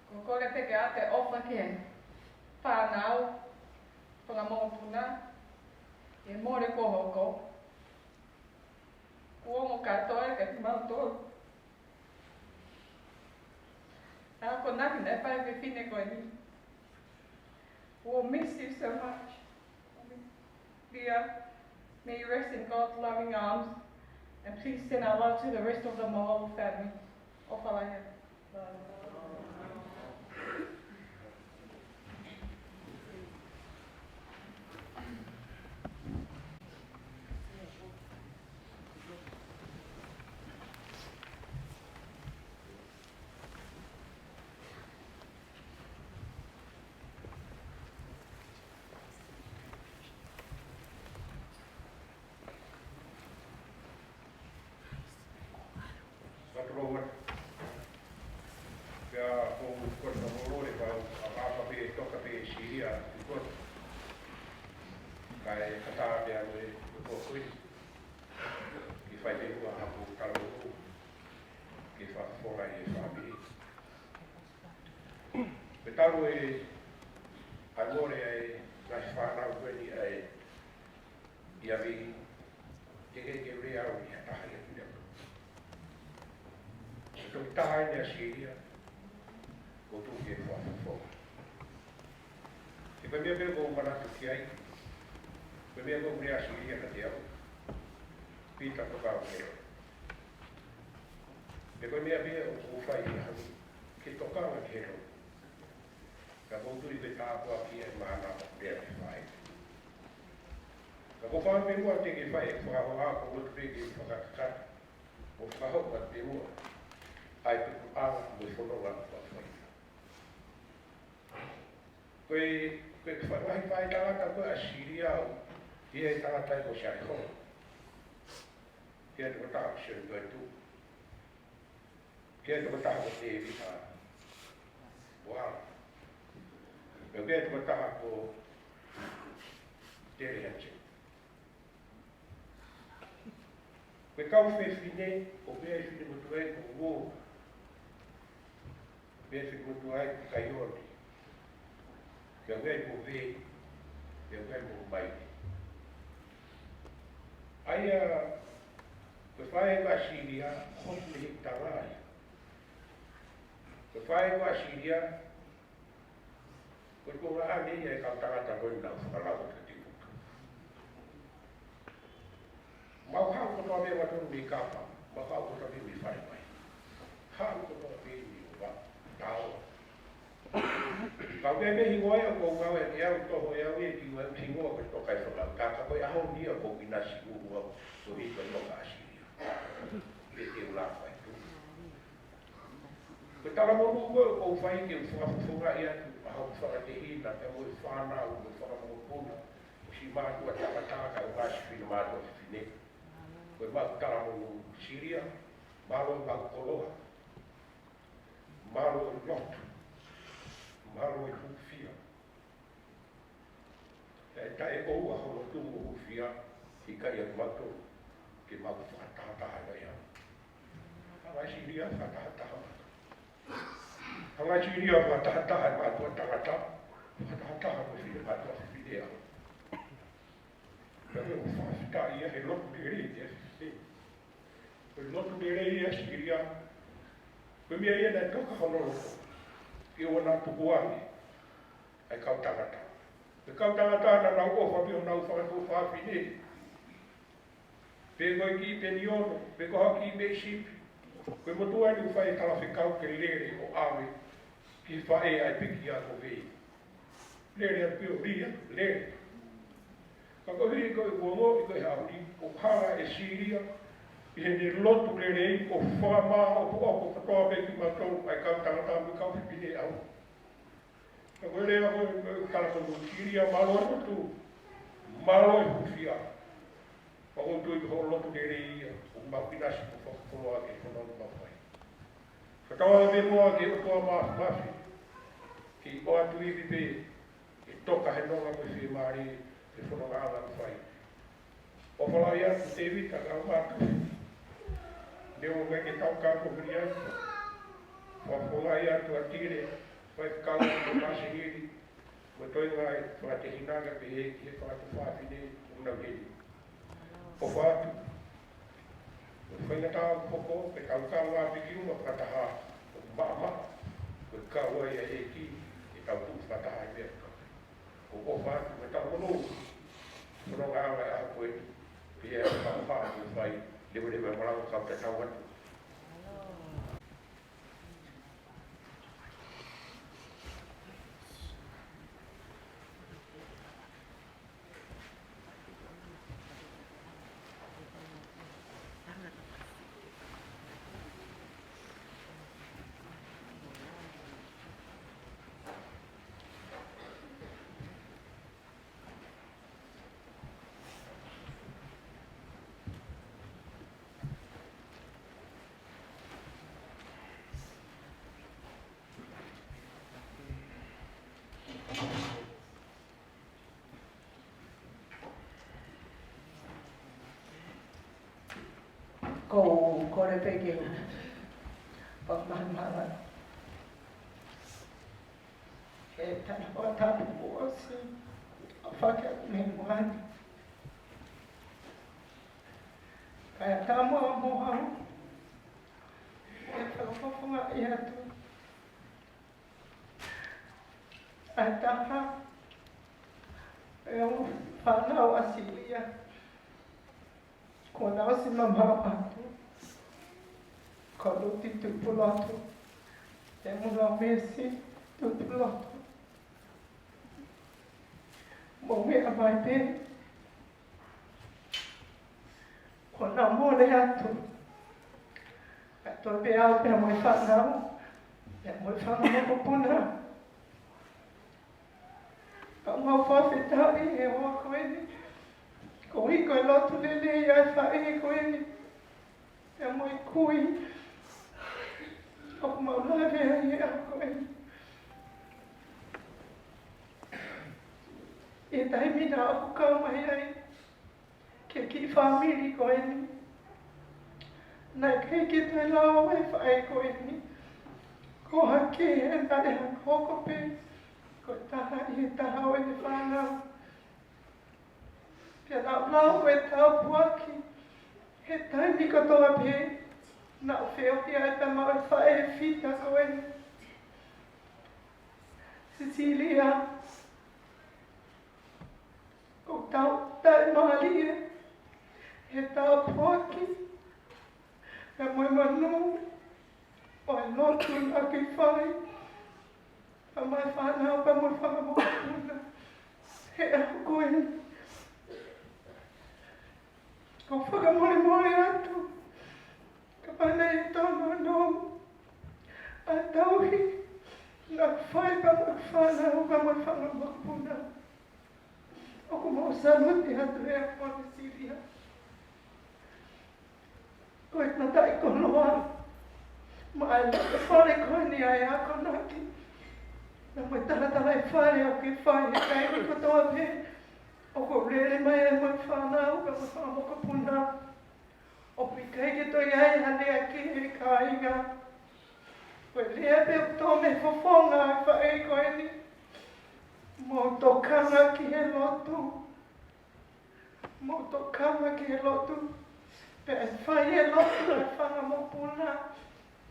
Ko e kole pē ke ʻoatu e ʻofa ki he fānau, fanga mokopuna, ʻi he mole kuo hoko. Kuo ongo kātoa kiate kimautolu. Akonaki naʻe fai ʻe he fefine ko eni. We'll miss you so much. Dear, may you rest in God's loving arms, and please send our love to the rest of the Moʻou family. ʻOfa lahi. Fatulou atu. Pea ko u kole ka molole ka a papa pe toka pe silia i kota. Kae kata pea mo e ko kui. Ke fai te ua hapu kalo. Ke fa fola e family. Pe tau e a lore ai, ngai fānau ko eni ai. Ia vi, ke ke ke rea au ia taha ia kina. Ko e taha ia Silia, ko tu ke fafo. He ko e meʻa pē ko u manatu ki ai, ko e meʻa ko u rea Silia ka te au, pita ko kau ke. He ko e meʻa pē ko u fai ia, ke toka ua ke hero. Ka ko u tui pe tāpuaki e mana ko rea ke fai. Ka ko fā pe mua te ke fai, fakahoa ko lotu pe ke fakakaka, mo fakahoa pe mua. Ai pe ko anga mo fono la ko fai. Ko e, ko e fai, fai tangata ko a Siria au, ia e tangata ko Siari ho. Ia te ko tā ko Siari ko e tū. Ke tokotaha ko Tēvita. Wow. Pea pea tuʻa taha ko Tele Hati. Ko e kau fefine, ʻoku pehē ʻe he finemotuʻa ko Uo, pehē ʻe he finemotuʻa ko Kaioni, pea pehē ko Vei, pea pehē ko Mai. ʻA ia, ko e faʻē ko ʻAsilia, hono mei he tala ia. Ko e faʻē ko ʻAsilia, ko e konga ʻa ē ʻa e kau tangata ko ē naʻa nau fakalau atu ki he putu. Mau haʻu kotoa pē ʻa mautolu mei kapa, mau haʻu kotoa pē mei fale mai. Haʻu kotoa pē mei ʻova, tao. Kau pē mei hingoa ia ʻoku ou ngāue ʻe au toho ʻe au ia ki he hingoa ko e toka e fakalau. Ka ka ko e ʻaho ni ia ʻoku ou ʻinasi ʻulu au, ko e hiko e toka ʻAsilia. Pea te u lava atu. Ko e talamonū ko ē ʻoku ou fai ke u fakafofongaʻi atu ʻa hoku fakatehina pea mo e fānau mo e fanga mokopuna ʻo siʻi mātuʻa tangata kae ʻumaʻā siʻi finemātuʻa fefine. Ko e maʻu talamonū Silia, mālō e maʻu koloa, mālō e lotu, mālō e hūfia. ʻE taʻeʻoua hono tuʻu mo hūfia, ʻikai ʻaku mautolu ke mau fakatahataha mai au. Hanga ʻe Silia fakatahataha mai. Hanga ʻe Silia fakatahataha e mātuʻa tangata, fakatahataha mo e finemātuʻa fefine au. Pea ʻoku ou fakafetaʻi ia he lotu lelei ia. Ko e lotu lelei ia ʻa Silia. Ko e meʻa ia naʻe toka hono loto ke ʻoua naʻa tukuange ʻa e kau tangata. Ko e kau tangata naʻa nau ʻofa pē honau fanga tuofāfine, pe ko e kiʻi peniono, pe ko ha kiʻi meʻi sipi. Ko e motuʻa ni ʻoku fai e talafekau ke lele ʻo ʻave ki he faʻē ʻa e pekia ko Vei. Lele atu pē ʻo lī atu, lele. Ka ko e hili ko e kuonga ʻi ko e haʻu ni, ʻoku hanga ʻe Silia ʻi heʻene lotu lelei ʻo fakamāʻopoʻopo kotoa pē kimautolu ʻa e kau tangata mo e kau fefine au. Ka ko e lea ko e, ko e talamonū Silia, mālō e lotu, mālō e hūfia. Pea ʻoku ou tui ko hoʻo lotu lelei ia ʻoku mau ʻinasi mo fakakoloa ki he fononga ʻoku mau fai. Fakatauange pē muʻa ki he ʻOtua Māfimafi ke ʻoatu ivi pē ke toka he nonga mo e fiemālie he fonongaʻanga ʻoku fai. ʻOfa lahi atu Tēvita kae ʻumaʻā Tufi. Neongo ʻikai ke tau kātoa ai. Fakafofongaʻi atu ʻa Tile, faifekau mo Māsingili, mo e toenga e fakatehina kae pehē ki he fanga tuofāfine ʻoku nau ʻi heni. ʻOfa atu. Ko e faingataʻa ʻoku hoko, ke tau kau ngā piki uma fakataha, ʻo maʻamaʻa, ko e kau ai ʻa e ʻEiki, ke tau tuʻu fakataha he meʻa kotoa. ʻOku ou ʻofa atu mo talamonū, fonongaʻanga ʻo e ʻaho ko eni, pea ʻoku ou ʻofa atu ʻoku fai, leveleva e malanga kau tatau atu. Ko u kole pē ke u fakamalamala. ʻE tana o tapu kuo ʻosi ʻo fake atu mei muʻa ni. Kae ʻatā muʻa mo au ke fakafofongaʻi atu ʻa e taha ʻo e ongo fānau ʻa Silia. Kuo na ʻosi mamaʻo atu. Ko Luti Tupulotu, pea mo Lomesi Tupulotu. Mou meʻa mai pē. Kuo nau mole atu. Ka toe pē au pea mo e fānau, pea mo e fanga mokopuna. Ka mau fakafetaʻi he ʻaho ko eni. Koeʻuhi ko e lotu lelei ʻa e faʻē ko eni, pea mo e kui ʻoku mau lave ai he ʻaho ko eni. ʻI he taimi naʻa ku kau mai ai ki he kiʻi fāmili ko eni, naʻe ʻikai ke toe lau e faʻē ko eni. Ko e hā ke ʻi ai, naʻe hoko pē ko e taha ʻi he taha ʻo ʻene fānau. Pea naʻa ku lau ko e tāpuaki he taimi kotoa pē naʻa ku feohi ai pea maʻu e faʻē fita ko eni. Sisilia, ʻoku tau taʻimālie he tāpuaki pea mo e monū ʻo e lotu naʻa ke fai pea mo e fānau pea mo e fanga mokopuna he ʻaho ko eni. ʻOku ou fakamolemole atu kapau naʻe tōnounou ʻa e tauhi naʻa ku fai pea mo e fānau pea mo e fanga mokopuna. ʻOku mau salute atu ʻe ʻAponisilia. Ko e mataʻikoloa maʻa e fale ko eni ʻa e akonaki, naʻa mo e talatalaifale ʻoku ke fai he taimi kotoa pē ʻoku ke lele mai ai mo e fānau pea mo e fanga mokopuna. ʻOku ʻikai ke toe ʻi ai ha lea kehe, kāinga. Ko e lea pē ʻoku tō mei he fofonga ʻa e faʻē ko eni: mou tokanga ki he lotu. Mou tokanga ki he lotu. Pea ʻe fai e lotu ʻa e fanga mokopuna,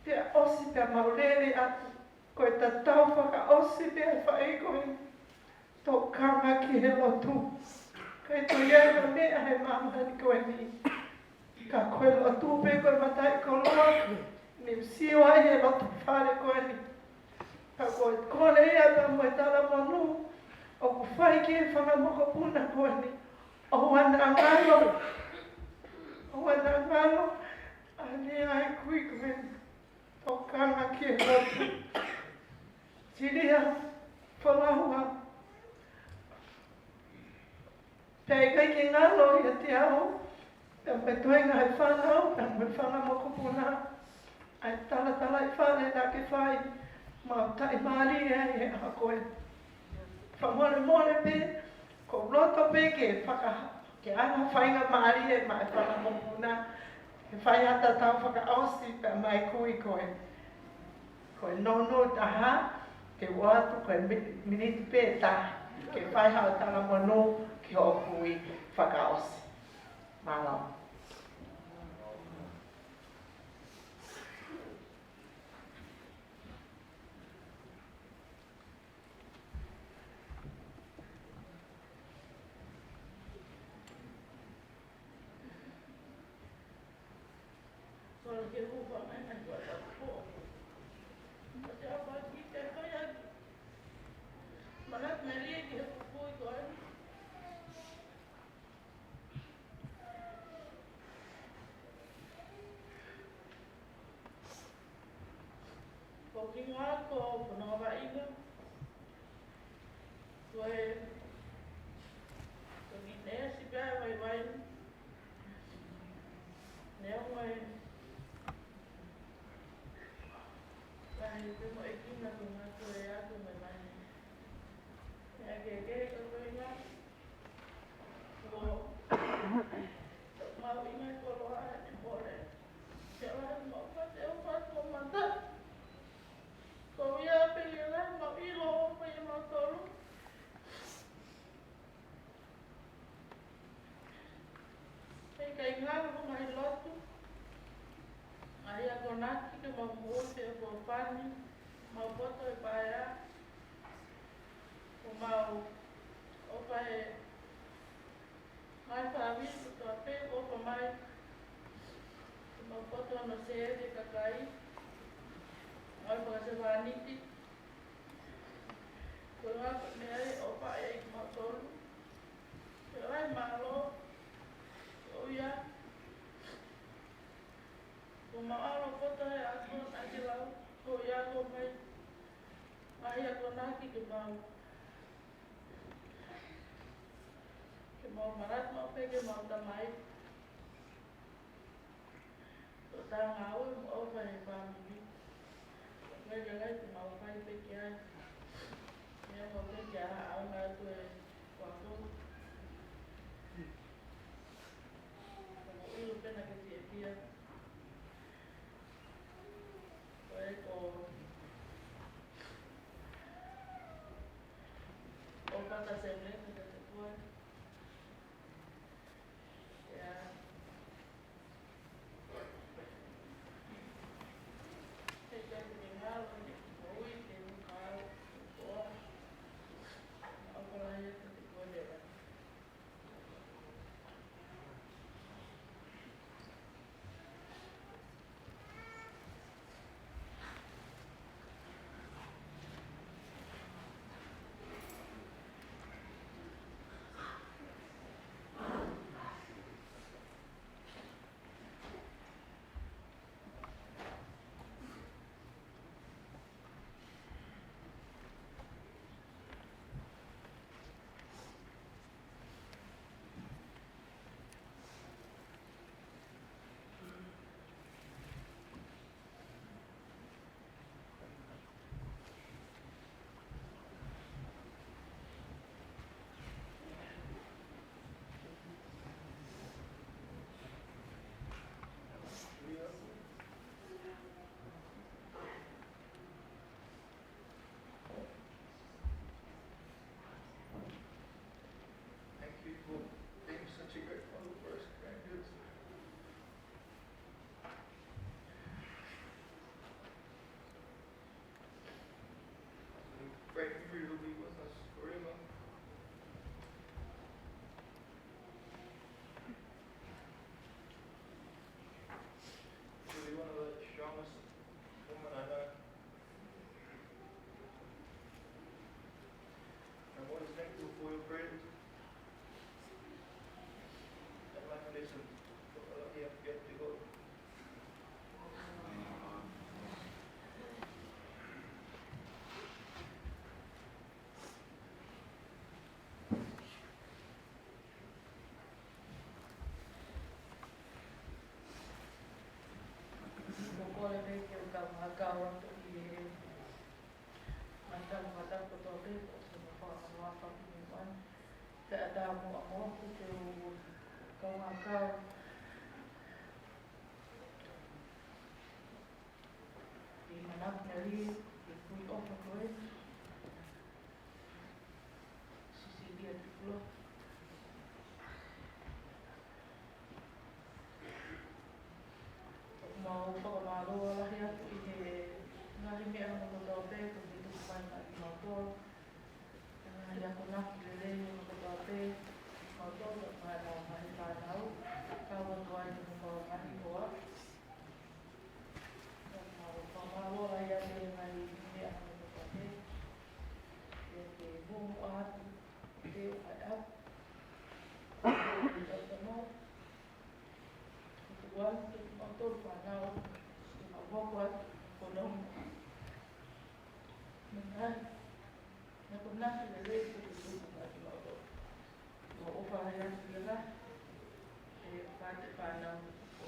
pea ʻosi pea mau lele atu. Ko e tatau fakaʻosi pē ʻa e faʻē ko eni: tokanga ki he lotu. ʻIkai toe ʻi ai ha meʻa he māmani ko eni. Ka ko e lotu pē ko e mataʻikoloa. Ne u sio ai he lotu fale ko eni, ka ko e kole ia pea mo e talamonū ʻoku fai ki he fanga mokopuna ko eni, ʻoua naʻa ngalo, ʻoua naʻa ngalo ʻa e lea ʻa e kui ko eni: tokanga ki he lotu. Silia, folaua, pea ʻikai ke ngalo ʻiate au pea mo e toenga ʻo e fānau pea mo e fanga mokopuna ʻa e talatalaifale naʻa ke fai, mau taʻimālie ai he ʻaho ko eni. Fakamolemole pē, ʻoku ou loto pē ke faka-, ke ʻai ha faingamālie maʻa e fanga mokopuna ke fai ha tatau fakaʻosi pea mo e kui ko eni. Ko e nounou taha, te u ʻoatu ko e mi-, miniti pē ʻe taha ke fai haʻo talamonū ki hoʻo kui fakaʻosi. Mālō. Ko e kiʻi ngāue ko Fononga Vaʻinga. Ko e, ko e kiʻi neesi pē ʻa e vaivai. Neongo e lahi pē mo e kina ko ngā ko e aku mo e lahi. Meʻa kehekehe ka ko e ngā Ko, mahuʻinga e koloa ʻa e mole. Ke lahi mau fate o fatu o mata. Ko ia pē ke lahi mau ʻilo ʻo fai e mautolu. Pea ʻikai ngalo mo e ngaahi lotu, ngaahi akonaki ke mau moʻui feʻofoʻofani, mau poto he paea, ʻo mau ʻofa he ngaahi fāmili kotoa pē ʻoku ʻofa mai, ke mau poto hono sēve e kakai, ngaahi fakasevāniti, ko e ngaahi meʻa ia ʻoku ʻofa ai kimautolu. Ke ʻai mālō, ko ia, ko mau ʻalu poto he akonaki lau, ko ia ko mai, ngaahi akonaki ke mau, ke mau manatu maʻu pē ke mau tamai. Ko e ngāue mo e ʻofa he fāmili. Ko e lelei ke mau fai pē ki ai. Meʻa mau pē ki ai, ʻaonga atu e kuako Te ata mo amo ku te u kau ngā kau. Ke manatu melie, ke kui ʻofa ko e. Sisilia Tupuloa. ʻOku mau fakamālō lahi atu ʻi he ngaahi meʻa hono kotoa pē, kuo ke tuku mai maʻa kimautolu. Ngaahi akonaki lelei hono kotoa pē, kimautolu, maʻa ʻenau ngaahi fānau, kau atu ai mo ʻenau ngaahi hoa. Mau fakamālō lahi atu he ngaahi meʻa hono kotoa pē, ʻio ke muʻomuʻa atu, te u fai atu. Ke tau tamau. Kuo atu kimautolu fānau, ke mau hoko atu, ko nau. Meʻa, meʻa ko nau lelei, ko te tuku mai kimautolu. Mau ʻofa lahi atu kia ka, e ka te fānau, ko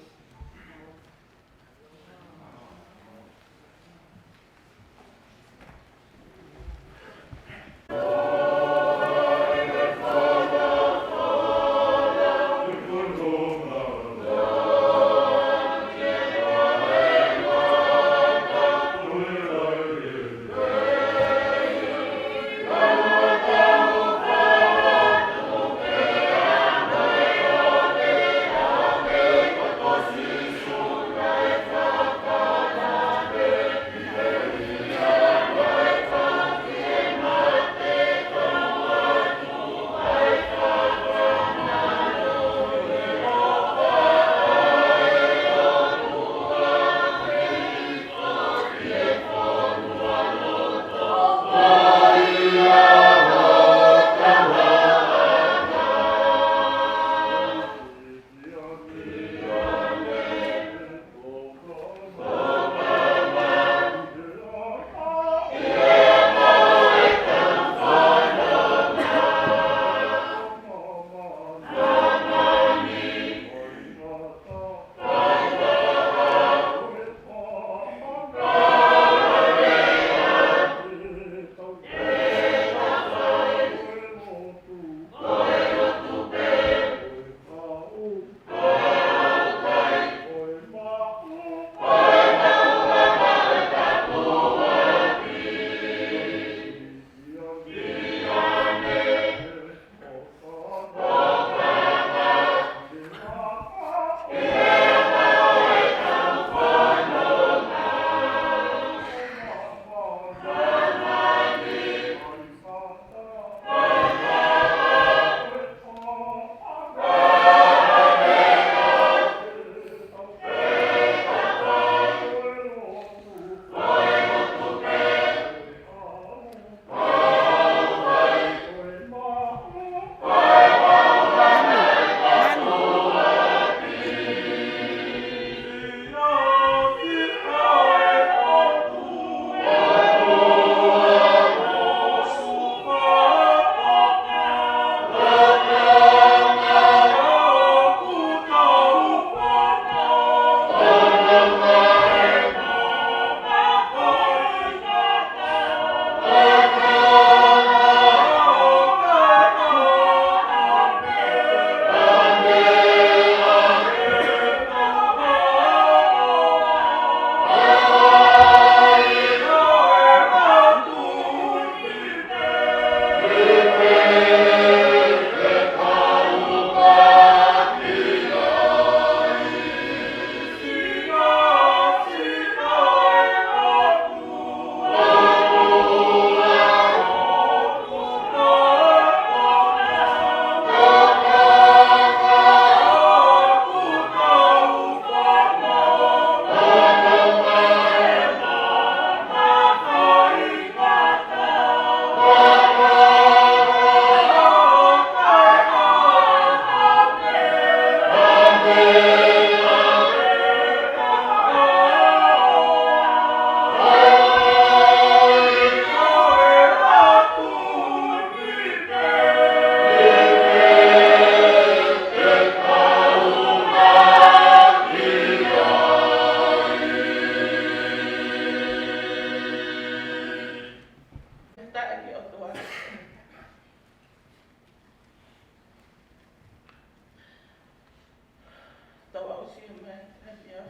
Ia.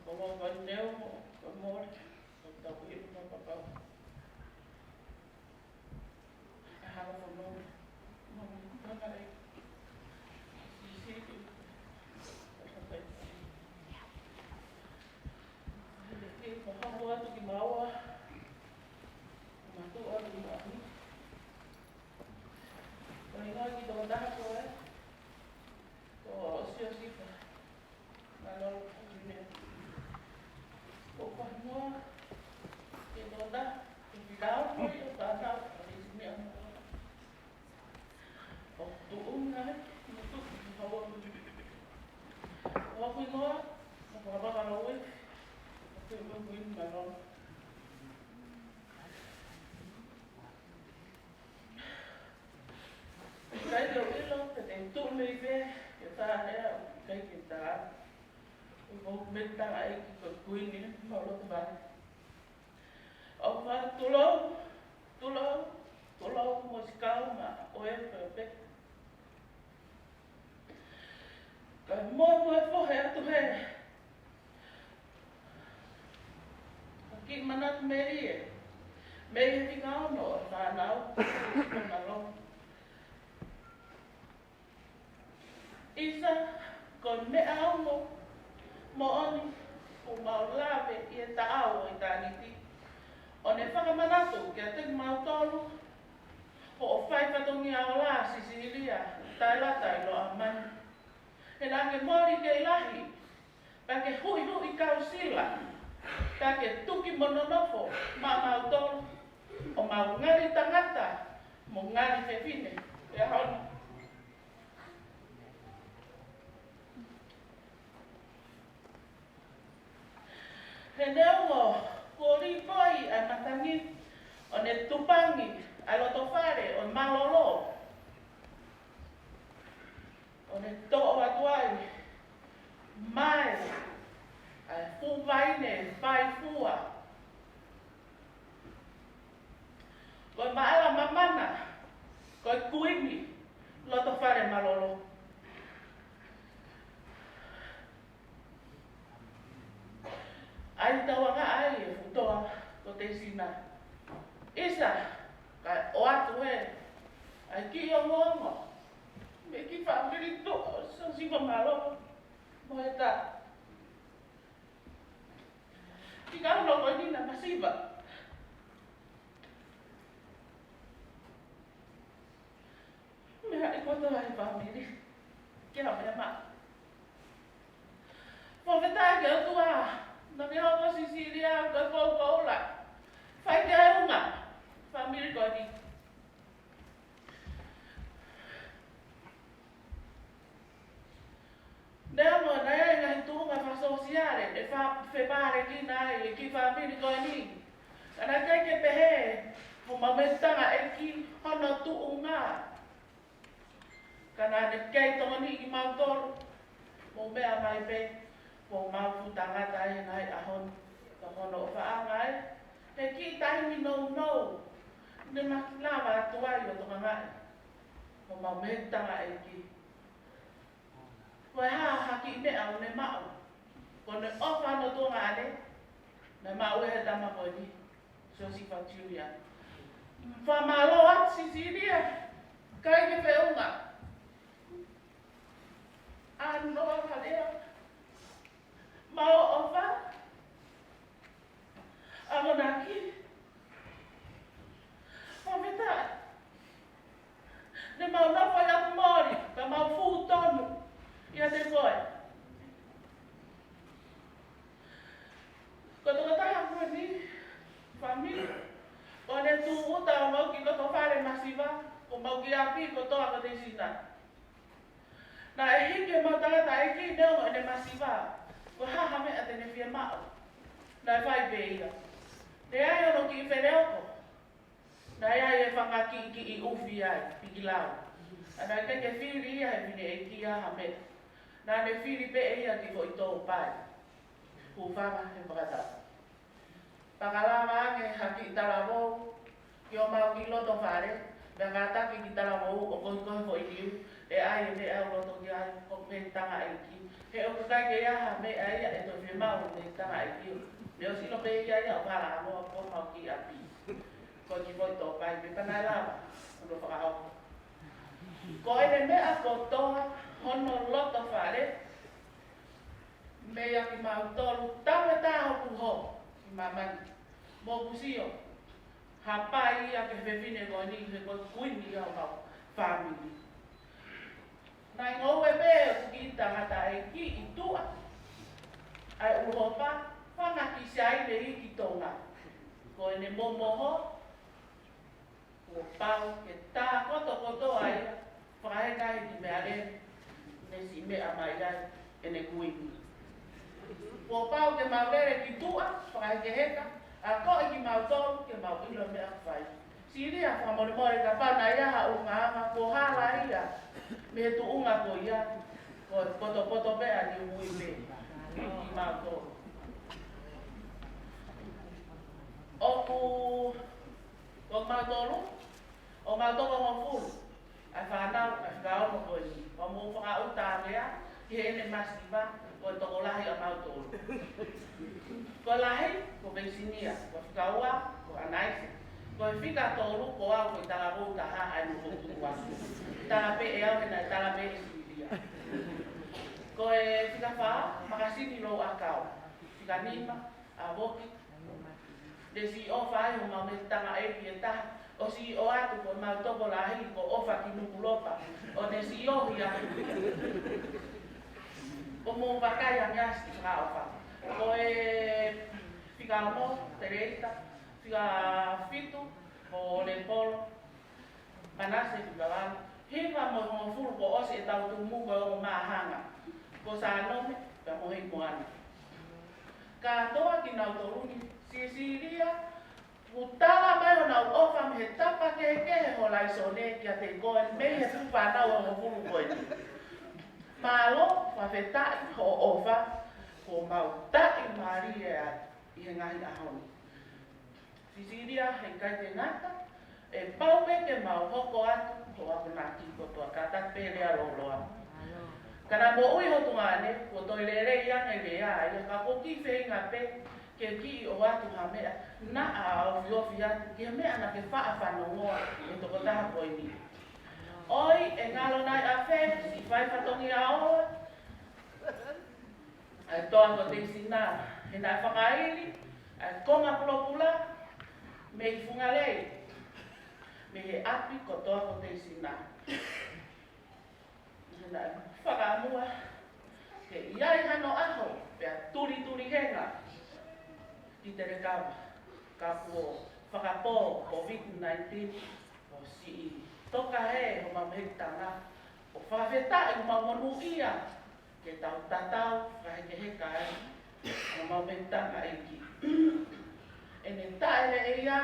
Ko mo ko neu mo, ko mo, ko tau i mo papau. Ka hanga ko mo, mo, mo, mo, mo, mo, mo, mo, atu ki maua, mo tu atu ki maua. Ko e ngaahi ki tō taha ko e, ko Siosifa. Mālō, ʻoku ne. ʻOku fakamoa, ke tō taha, ke tau, ko e tō taha, ko e sini amo. ʻOku tuʻu ngai, mo tuʻu, mo tuʻu. ʻOku ʻi ngoa, mo whakapaka loe, ʻoku mo kuin mālō. ʻIkai ke u ʻilo, pe te u tuʻu mei fē, ke tā ea, ʻikai ke tā. ʻOku mei tā ai ki ko kuini, mo loto vale. ʻOku ma tulou, tulou, tulou mo sikau ma, ʻo e pe pe. Ka moemoe fohe atu he. Ka kiʻi manatu melie. Mei he fika ono ʻo e fānau. ʻIsa, ko e meʻa ongo moʻoni, ʻoku mau lave ʻi he taʻau ʻo ʻitāniti. ʻO ne fakamanatu kiate kimautolu, hoʻo fai fatongia ola Sisilia, taʻelata ʻi Loʻamani. He naʻa ke moli kei lahi, pea ke huʻihuʻi kau sila, pea ke tuki mo nonofo maʻamautolu, ʻo mau ngali tangata, mo ngali fefine, ʻi he ʻaho ni. He neongo kuo lī poi ʻa e matangi, ʻo ne tupangi ʻa e loto fale ʻo e mālōlō, ʻo ne toʻo atu ai mai ʻa e fuʻu vaine faifua. Ko e maʻala mamana, ko e kuini loto fale mālōlō. ʻAi tauangaʻi e fuʻu toa ko Teisina. ʻIsa, kae ʻoatu ē ʻa e kiʻi ongoongo mei he kiʻi fāmili tuʻa ʻo Siosifa Mālōlō mo e tā. Ki ka uno ko eni naʻa masiva. Meʻa ʻi koto ai fāmili. Ke ha meʻa maʻa. Fakafetaʻi ki he ʻOtua, naʻa ke hoko Sisilia, ko e fou koula. Fai ke unga, fāmili ko eni. Neongo naʻe ʻi ai e ngaahi tuʻunga fakasōsiale, ʻe fa-, fepālekina ai e kiʻi fāmili ko eni. Ka naʻe ʻikai ke pehē, homau mei tangataʻeiki hono tuʻunga. Ka naʻa ne kei tokoni kimautolu, mou meʻa mai pē, mou mau fuʻu tangata ai he ngaahi ʻaho ni, ka hono ʻofaʻanga ai, he kiʻi taimi nounou, ne ma lava atu ai ʻo tokangaʻi, homau mei tangataʻeiki. Ko e hā ha kiʻi meʻa ʻoku ne maʻu. Ko ʻene ʻofa hono tuongaʻane, naʻe maʻu ʻe he tama ko eni, Siosifa Julia. Fakamālō atu Sisilia, ʻikai ke feʻunga. ʻA noa ka lea. Mau ʻofa. ʻAmanaki. Fakafetaʻi. Ne mau nofo ʻi ʻapi moli, ka mau fuʻu tonu ʻiate koe. Ko e tokotaha ko eni, fāmili, ʻo ne tūʻuta ʻo mau ki loto fale masiva, ʻo mau ki ʻapi kotoa ko Teisina. Naʻe hiki ʻemau tangataʻeiki neongo ʻene masiva, ko e hā ha meʻa te ne fiemaʻu. Naʻe fai pē ia. Naʻe ʻi ai hono kiʻi feleoko. Naʻe ʻi ai e fanga kiʻi, kiʻi ʻufi ai, pikilau. ʻA naʻe ʻikai ke fili ia he fineʻeiki ia ha meʻa. Naʻa ne fili pē ʻe ia kiʻi foʻi tōpai. Hūfanga he fakatapu. Pea ka lava ange ha kiʻi talavou, ke ō mau ki loto fale, Pea kātaki ki talavou ʻo kohikohi foʻi niu, ʻe ʻai e meʻa ʻoku loto ki ai hoku mehikitanga ʻeiki. He ʻoku ʻikai ke ʻi ai ha meʻa ia ʻe toe fiemaʻu ʻe he mehikitanga ʻeiki. Meʻa ʻosi ʻilo pē ia ia ʻo Falaʻamoa ko homau kiʻi ʻapi. Ko e kiʻi foʻi tōpai pē pea naʻe lava hono fakahoko. Ko ʻene meʻa kotoa hono loto fale, meia kimautolu, taʻu ʻe taha hoku hoko ki māmani. Mou sio, hapai ia ki he fefine ko eni, he ko e kuini ia homau fāmili. Naʻe ngoue pē ʻeku kiʻi tangataʻeiki ʻi tuʻa ʻa e ʻuluhopa, fanga kiʻi siaine iiki Tonga. Ko ʻene momoho, kuo pau ke tā kotokotoa ia, fakaheka ʻi he kiʻi meʻalele ne siʻi meʻa mai ai ʻene kuini. Kuo pau ke mau lele ki tuʻa, fakahekeheka, akoʻi kimautolu ke mau ʻilo e meʻa ʻoku fai. Silia, fakamolemole kapau naʻe ʻi ai ha ʻulungaanga kuo hala ia mei he tuʻunga ko ia, ko e potopoto pē ʻa Niumoa pē kimautolu. ʻOku, ko kimautolu, ʻoku mau toko hongofulu ʻa e fānau ʻa e fika ono ko eni. ʻOku mou fakaʻuta ange ia ki heʻene masiva, ko e tokolahi ʻa mautolu. Ko e lahi, ko Veisinia, ko e fika ua, ko ʻAnaise. Ko e fika tolu, ko au ko e talavou taha ʻa e nofo tukuasu. Tala pē ʻe au he naʻe tala pē ʻe Silia. Ko e fika fā, Makasini Louʻakau. Fika nima, ʻa Voki. Ne siʻi ʻofa ai homau mehikitanga ʻeiki ʻe taha, ʻo siʻi ʻoatu ko homau tokolahi ko ʻOfa ki Nukulopa, ʻo ne siʻi ʻohi atu. ʻOku mou vakai ange ʻa e siʻi fakaʻofa. Ko e fika ono, Teleita, fika fitu, ko Lepolo, Manase fika valu, hiva mo e hongofulu kuo ʻosi ʻetau tumu ko e ongo māhanga. Ko Sānome, pea mo Heimoana. Kātoa kinautolu ni, Sisilia, kuo tala mai honau ʻofa mei he tapa kehekehe ho laisone kiate koe mei he fuʻu fānau ʻe hongofulu ko eni. Mālō, fakafetaʻi hoʻo ʻofa, kuo mau taʻimālie ai ʻi he ngaahi ʻaho ni. Sisilia, heʻikai ke ngata, ʻe pau pē ke mau hoko atu hoʻo akonaki kotoa, kātaki pē lea lōloa. Ka naʻa moʻui ho tuongaʻane, kuo toe lelei ange lea ia, ka ʻoku ou kiʻi feinga pē ke kiʻi ʻoatu ha meʻa naʻa ofiofi atu ki he meʻa naʻa ke faʻa fanongoa ʻi he tokotaha ko eni. ʻOi, ʻe ngalo nai ʻa fē, siʻi fai fatongia ʻo ʻa e toa ko Teisina, he naʻe fakaili ʻa e konga pulopula mei Fungalei, mei he ʻapi ko toa ko Teisina. He naʻe fakaʻamua ke ʻi ai hano ʻaho pea tulituli henga ki Telekava, ka kuo fakapō COVID nineteen, ʻo siʻi toka hē homau mehikitanga, ʻo fakafetaʻi homau monūʻia ke tau tatau fakahekeheka ai homau mehikitanga ʻeiki. ʻEne taʻeleʻeia,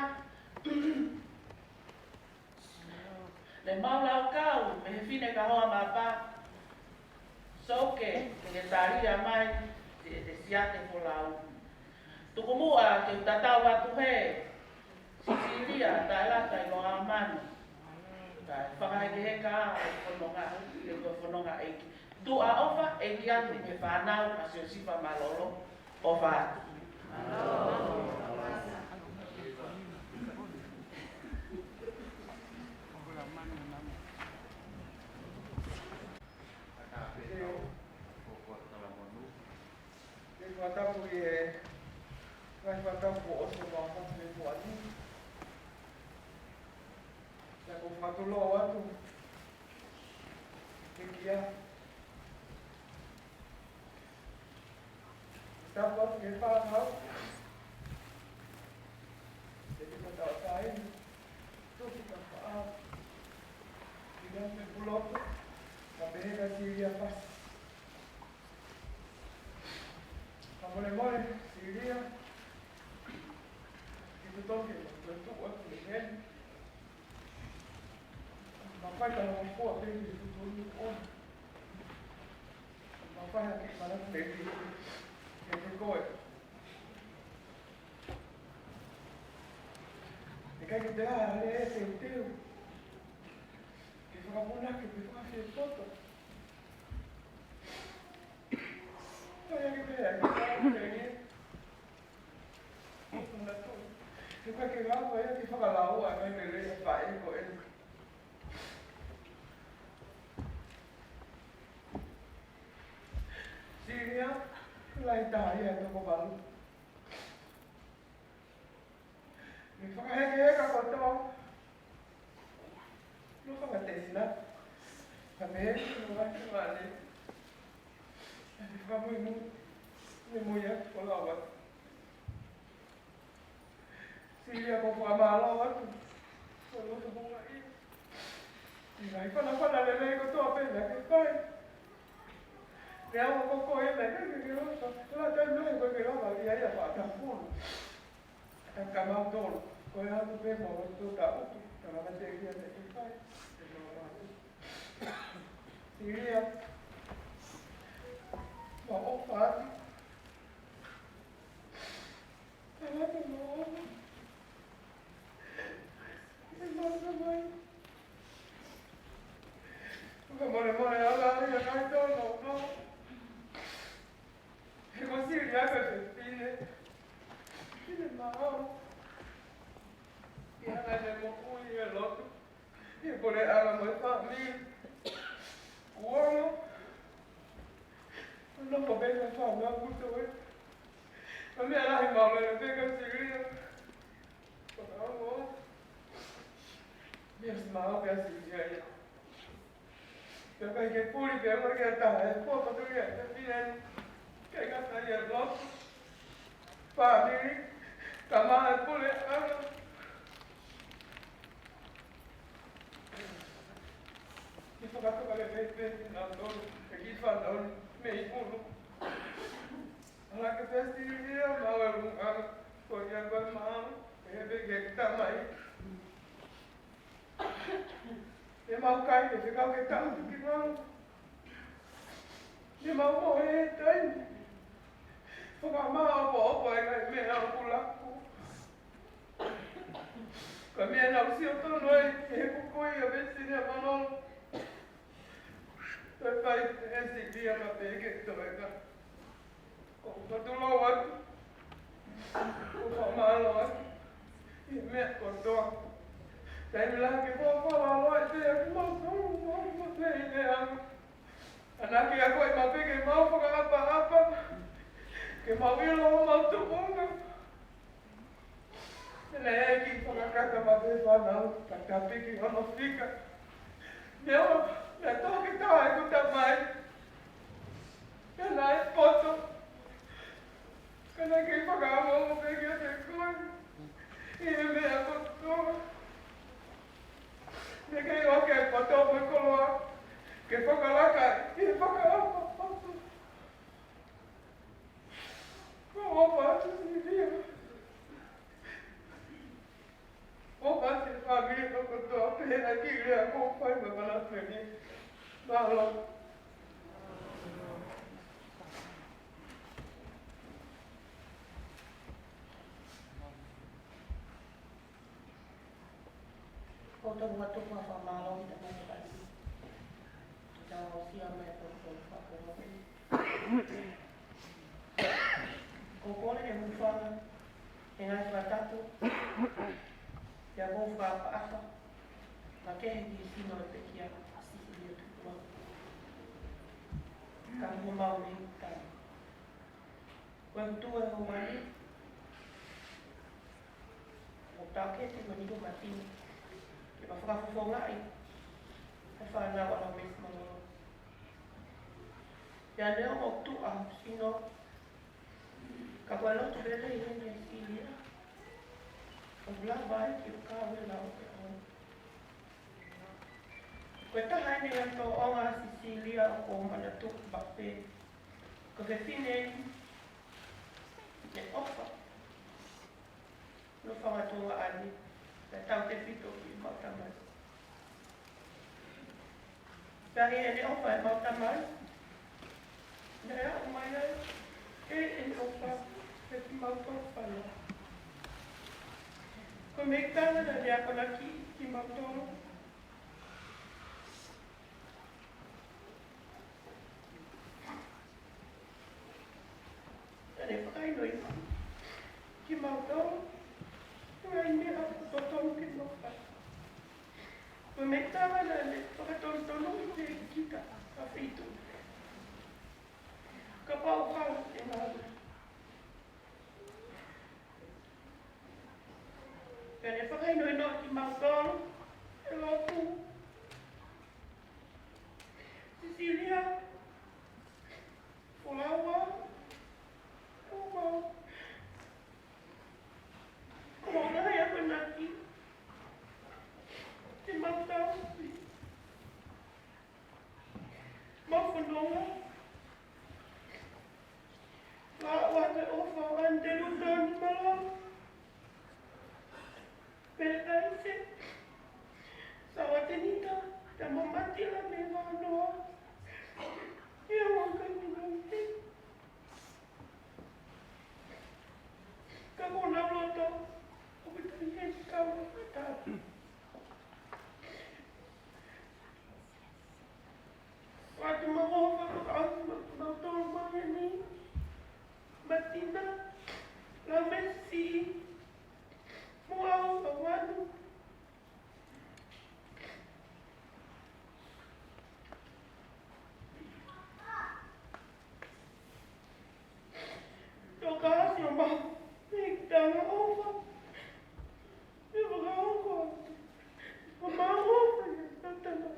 ne mau laukau mei he fine kahoa mapa, Soke, ke ke talia mai, te, te siate folau. Tukumoʻa ke u tatau atu hē, Sisilia, taʻelata ʻi loa manu. Kae fakahekeheka ʻa e fononga, ʻe ko e fononga ʻeiki. Tuʻaʻofa, ʻeiki atu ki he fānau ʻa Siosifa Malolo, ʻofa atu. Ke fakatapu ʻi he ngaahi fakatapu kuo ʻosi ʻo fakatapu he kuani. Pea ʻoku ou fakatulou atu ke kia tapu atu ki he fānau. Te ki mata o tae. Tuki ka faʻa. Ki mea me pulotu. Ka pehē ka Silia pasi. Ka molemole, Silia. Ke tutoke, ke tuʻu atu le heni. Ma fai ka mo fua pe ki tutu ni o. Ma fai ha kiʻi mana pe ki. Ke te koe. ʻIkai ke te ʻalu e teuteu. Ka muna ke te fakafiefia poto. Ka ia ke pehē, ke pehē, ke pehē. Muna tu. Ke pehē ke ngāue ia ke fakalaua, ka ke lea faʻē ko ē. Silia, lahi taha ia toko valu. Mei fakahekeheka kotoa. Mo fakatefina. Ka mei he mo atu male. Ka mei fakamuimui. Mei mui atu ko lau atu. Silia ko fakamālō atu. Ko loto mo ngai. Ngai fanafana lelei kotoa pē naʻa ke fai. Lea ua ko koe ia naʻa ke ke loto. La tai mai ko ke lava ia ia fakatapulu. Ka ka mau tolo. Ko e atu pē mo loto ta utu. Ka lava te ia naʻa ke fai. Te mau atu. Silia. Mau ʻofa atu. Tangata mo ʻofa. He masa mai. Ka mole mole ala ia kai tono no. He ko Silia ko e fefine. Fefine mao. Ia kai ne mo ui e lotu. He pole ala mo e fāmili. Kuonga. Nofo pē mo e fānau kutu e. Ka meʻa lahi mau lele pē ka Silia. Ko ka mo. Meʻa si mau pē Silia ia. Ka kai ke puli pē mo ke taha e po pa tu ia. Ka Silia. Kai ka ta ia lo. Fāmili, ka mā e pule ʻana. Ke fakatoka lelei pē kinautolu, ʻe kiʻi fānau ni, mei ʻulu. Ala ke pesi ia, mau e lunga, ko ia ko e mau, ʻe pē ke tamai. Ne mau kai ke fekau ke taʻutu ki mau. Ne mau mohe he taimi. Fakamāʻopoʻopo e ngaahi meʻa ʻoku laku. Ka meʻa naʻa ku sio tonu ai, he kukui ʻa Vesini ʻa Manolo. Toe fai ʻe Silia ma peke toe ka. ʻOku ou tulou atu. ʻOku ou fakamālō atu. ʻI he meʻa kotoa. Taimi lahi ke fakafanongo ai pē ʻa kimautolu, mau ma pē ʻi he anga. Ana ke ako ʻi ma pē ke mau fakaʻapaʻapa. Ke mau ʻilo homau tuʻunga. Pea naʻe ʻi ai e kiʻi fakakata ma pē fānau, ka tapiki hono fika. Meʻa, meʻa toki taha ʻeku tamai. Pea naʻe poto. Ka naʻe kei fakaongoongo pē kiate koe. ʻI he meʻa kotoa. Naʻe kei ʻoke poto mo e koloa. Ke fakalaka, ke fakaʻapaʻapa. Ko ʻofa atu Silia. ʻOfa atu fāmili kotoa pē ʻa ki lea ko fai ma mana pē ni. Mālō. Ko tau atu ko fakamālō i tamai fai. Tau sia mai ko tau fakamoʻoni. Ko kole ke hūfanga, he ngaahi fakatapu, pea ko fakaʻapaʻapa, ma ke he ki sino e pekia, a Sisilia Tupua. Ka mo mau mei tau. Ko e kutu e hou mani, mo tau ke te mani ko matini, ke ma fakafofongaʻi, he fānau ʻa Laumesi Manolo. Pea neongo ʻoku tuʻa hoku sino, ka ko e lotu lelei heni ʻa Silia. ʻOku lava ai ke u kau he lau ke au. Ko e taha eni ngaahi tōʻonga ʻa Sisilia ʻoku ou manatuʻi maʻu pē. Ko e fefine eni, ne ʻofa. Nofo ʻi Tonga ni, pea tautefito ki heʻemau tamai. Pea ʻi heʻene ʻofa ʻemau tamai, naʻe aʻu mai ai ʻene ʻofa kiate kimautolu fānau. Ko e meʻa ia naʻa ne akonaki kimautolu. Fakahinohino kimautolu, ko e meʻa ʻoku totonu ke mau fai. Ko e meʻa ʻoku tau ʻamanaki ke fakatonutonu ʻi he kita ka fitu. Kapau ʻoku ke mau. Pea ne fakahinohino kimautolu ʻe he lotu. Sisilia, Folaua, ʻoku mau, ʻoku mau ngaahi akonaki, te mau tau, mau fononga, Lāʻua ke ʻofa ʻa Antelutoni Malou. Pele Taise, Saua Tenita, Tama Matila me Vanoa. Ia waka ni nau te. Ka ko nau loto, ʻoku te ne kau ata. Watu mau fakakau, mau tolu mai ni. Matina, Lamesi, mo au ka wanu. Toka asio mau, ni tanga ova. Ni waka ova. Mama ova, ni tanga.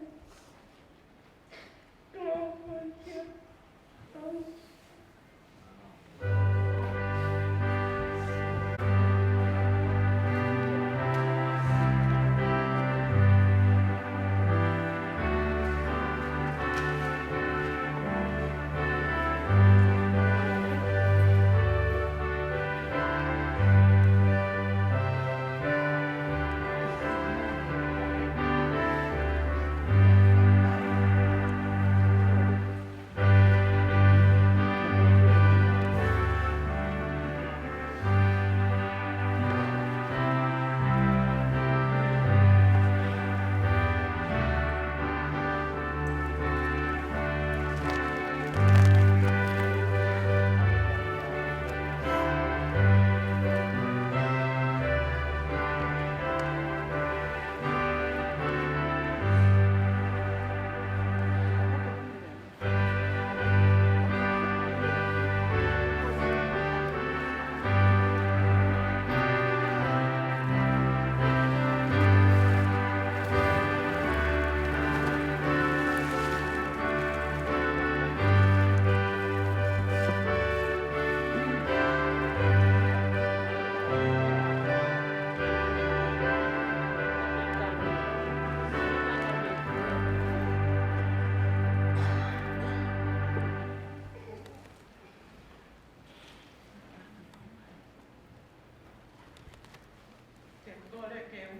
Te u kole ke u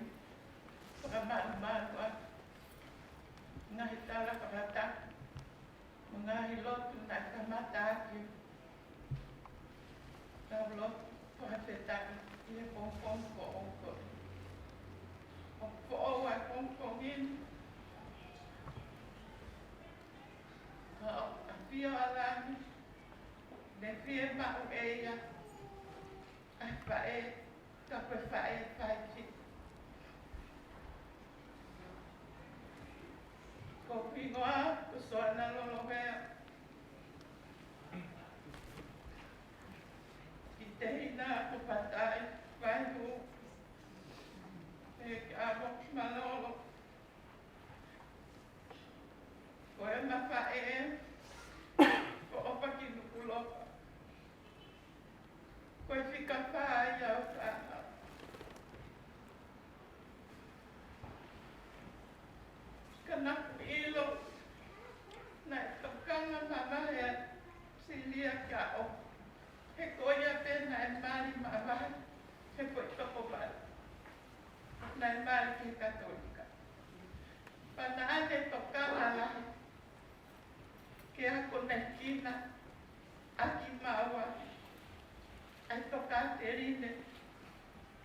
fakamalumalu ʻa e ngaahi tala fakatapu mo e ngaahi lotu naʻe kamata ʻaki ʻetau lotu fakafetaʻi ʻi he pongipongi foʻou ko ē. ʻOku foʻou ʻa e pongipongi ni, ka ʻoku ʻafio ʻa langi, ne fiemaʻu ʻe ia ʻa e faʻē, ka ko e faʻē fai ki. Ko hoku hingoa ko Soana Lolovea. Kiʻi tehina ko Patai Vaihū. ʻE ka mo ki Malolo. Ko e mafaʻē, ko ʻOpa ki Nukuʻalofa. Ko e fika fā ia ʻo e fānau. Ka naʻa ku ʻilo, naʻe tokanga mamahi ʻa Silia kia ʻOpa. He ko ia pē naʻe mali mavahe, he ko e toko mali. Naʻe mali ki he Katolika. Pea naʻa ne tokanga lahi ke akonekina ʻaki maua ʻa e tokāteline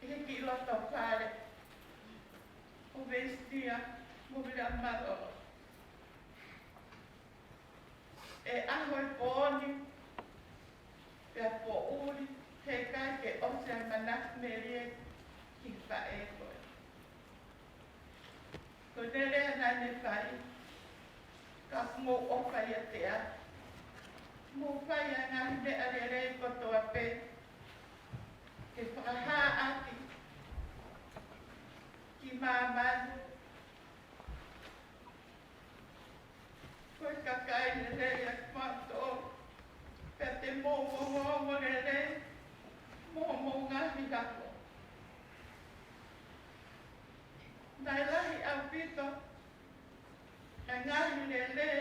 ʻi he kiʻi loto fale ʻo Vesitia mo Viliami Malolo. ʻE ʻaho e pō ni, pea poʻuli ʻOku fai ʻa e ngaahi meʻa lelei kotoa pē ke fakahā ʻaki ki māmani ko e kakai lelei ʻa kimautolu, pea te mou ongoongo lelei mo hoʻomou ngaahi ako. Naʻe lahi ʻaupito ʻa e ngaahi lelei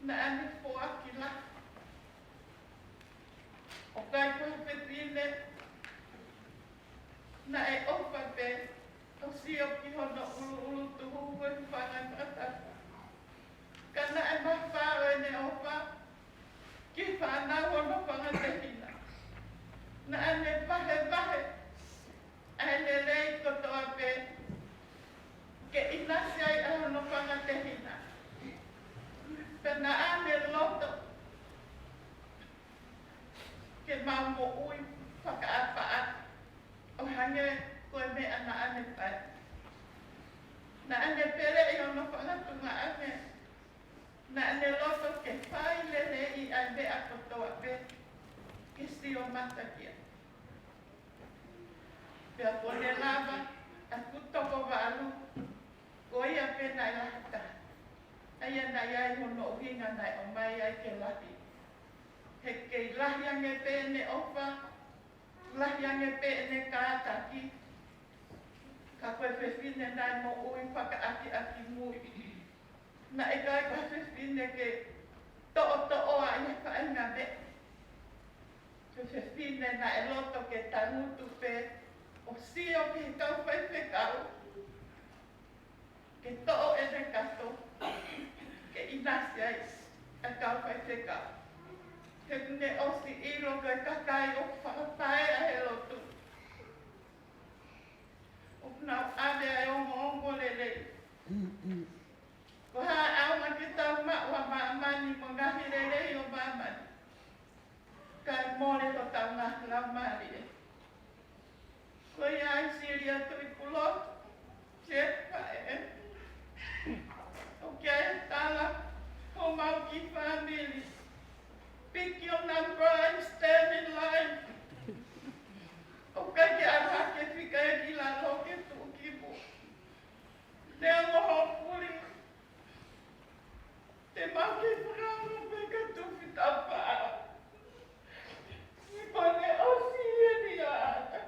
naʻa ne foaki lahi. ʻOku ʻikai ko ha fefine naʻe ʻofa pē ʻo sio ki hono ʻuluʻulu tuhu ko e fanga fakatapu. Ka naʻe mafao ʻene ʻofa ki he fānau hono fanga tehina. Naʻa ne vahevahe ʻa e lelei kotoa pē ke ʻinasi ai ʻa hono fanga tehina. Pea naʻa ne loto ke mau moʻui fakaʻapaʻapa ʻo hangē ko e meʻa naʻa ne fai. Naʻa ne peleʻi hono fanga tuongaʻane. Naʻa ne loto ke fai lelei ʻa e meʻa kotoa pē ke sio mata ki ai. Pea kuo ne lava ʻa e toko valu, ko ia pē naʻe lahi taha. ʻA ia naʻe ʻi ai hono ʻuhinga naʻe ʻomai ai ke lahi. He kei lahi ange pē ʻene ʻofa, lahi ange pē ʻene kātaki, ka ko e fefine naʻe moʻui fakaʻakiʻakimui. Naʻe ʻikai ko ha fefine ke toʻotoʻo ʻa e faʻahinga meʻa. Ko e fefine naʻe loto ke tangutu pē ʻo sio ki he kau faifekau, ke toʻo ʻene kato ke ʻinasi ai ʻa e kau faifekau. He kuo ne ʻosi ʻilo ko e kakai ʻoku fakapaea he lotu, ʻoku nau ʻave ʻa e ongoongo lelei. Ko e hā ʻaonga ke tau maʻu ʻa māmani mo e ngaahi lelei ʻo māmani kae mole hotau ngaahi laumālie? Ko ia ai Silia Tuʻipulotu, Jeff Pae, ʻoku ʻi ai e tala homau kiʻi fāmili: "Pick your number and stand in line." ʻOku ʻikai ke ʻalu hake, fika ia ki lalo ke tuʻu ki muʻa. Neongo hoʻo puli, te mau kei fakaongo pē ka tufi tapa. Kuo ne ʻosi eni ʻa ʻAna.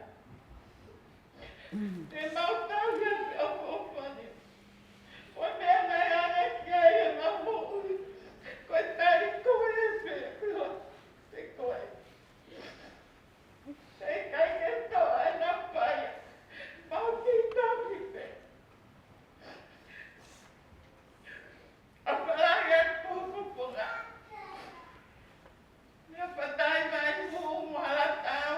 Te mau tauhi ʻa e ʻofa ʻofa ni. Ko e meʻa naʻe ʻaonga ki ai ʻemau moʻui, ko e tali ko ē pē, ko e ko ē. He ʻikai ke toʻo ʻa e napa ia. Mau kei tauhi pē. ʻOfa lahi atu ki ho fofonga. Meʻa fatai mai hu mo hala tau.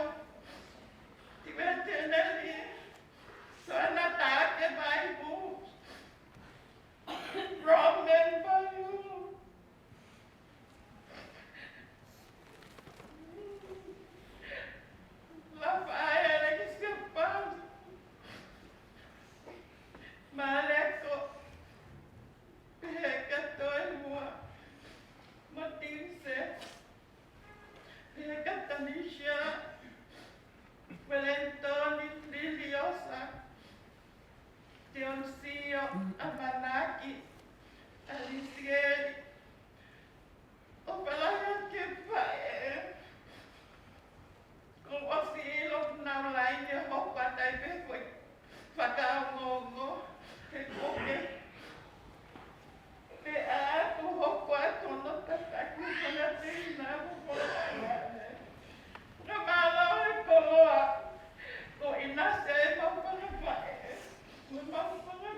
Ti me te neli. Soana take mai hu. Roman mai hu. Lafaele ki Siapani. Maleko. Pehē kia Toemua. Matinse. Pehē kia Tanisha. Wellington, Liliosa. Teonsio, ʻAmanaki, ʻAlisieli. ʻOfa lahi atu ki he faʻē. Kuo u ʻosi ʻilo naʻa nau laine hopa tai pē foʻi fakaongoongo he kuke. Pea ʻoku hoko atu hono tataki ʻo e fanga tehina mo e fanga ʻaneafi. Ka mālō e koloa kuo ʻinasi ai ʻemau fanga faʻē mo ʻemau fanga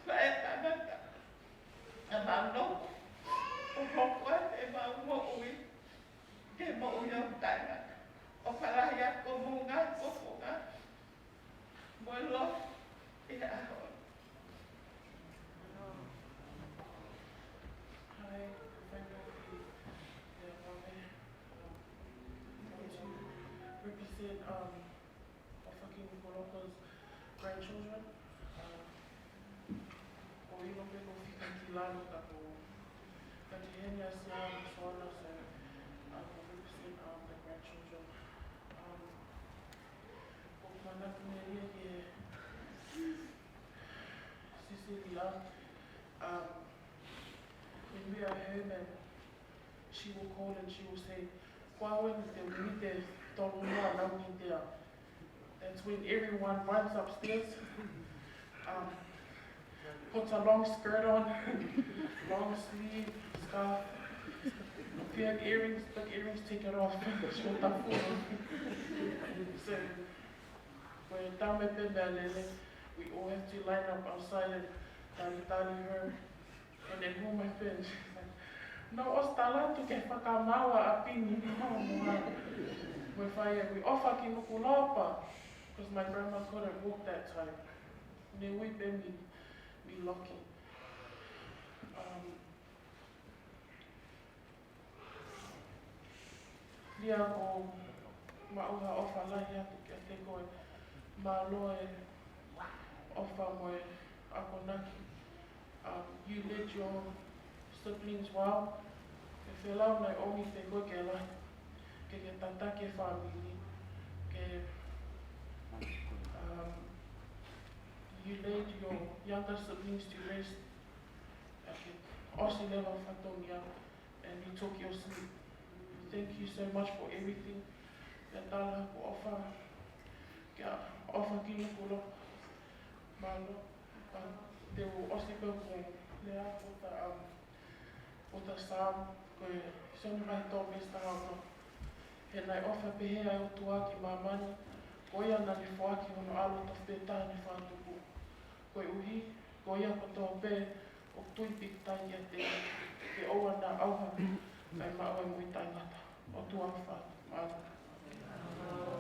faʻē tangata. Ka mālō ʻo hoko atu ʻemau moʻui ke moʻui ʻo taʻengata. ʻOfa lahi atu ki homou ngaahi fofonga. Mo e lotu ʻi he ʻaho ni. Hi, my friend Dorothy. Yeah, um, I'm here to represent, um, ʻOfa Kini Poloka's grandchildren. Um, ʻoku ou ʻilo pē ʻoku fika ki lalo ka ko But he has, um, so, um, represent, um, the grandchildren. Um, ʻoku ou manatu melie kia Cecilia, um, when we are home and she will call and she will say, "Kuo ʻosi e miniti ʻe tolu noa, naʻa ku ʻi heni." That's when everyone runs upstairs, um, puts a long skirt on, long sleeve, scarf, big earrings, big earrings, take it off. So, ko e taimi pē meʻa lele, we all have to line up outside and talitali her. And then who my friend? Naʻe ʻosi tala atu ke fakamaau ʻa Pini. We fai, we ʻofa ki Nukuʻalofa, 'cause my grandma couldn't walk that time. Ne ui pē mei, mei loki. Um, Lia, ʻoku ou maʻu ha ʻofa lahi atu kiate koe. Mālō e ʻofa mo e akonaki. Um, you led your siblings well. Ke felau nai omi te koe ke la, ke ke tataki e fāmili. Ke, um, you led your younger siblings to rest. Ke ʻosi leva fatongia, and you took your sleep. Thank you so much for everything. Ke tala ko ʻofa, ke ʻofa ki Nukuʻalofa. Mālō, um, te u ʻosi pē ko e lea ʻo e, um, ʻo e Saame, ko e Sione vahe tolu veesi taha ono. He naʻe ʻofa pehē ʻa e ʻOtua ki māmani, ko ia naʻa ne foaki hono ʻAlo tofu pē taha ne fakatupu. Koeʻuhi, ko ia kotoa pē ʻoku tui pīkitai kiate ia, ke ʻoua naʻa ʻauha, kae maʻu ʻa e moʻui taʻengata. ʻOtua ʻofa atu. Mālō.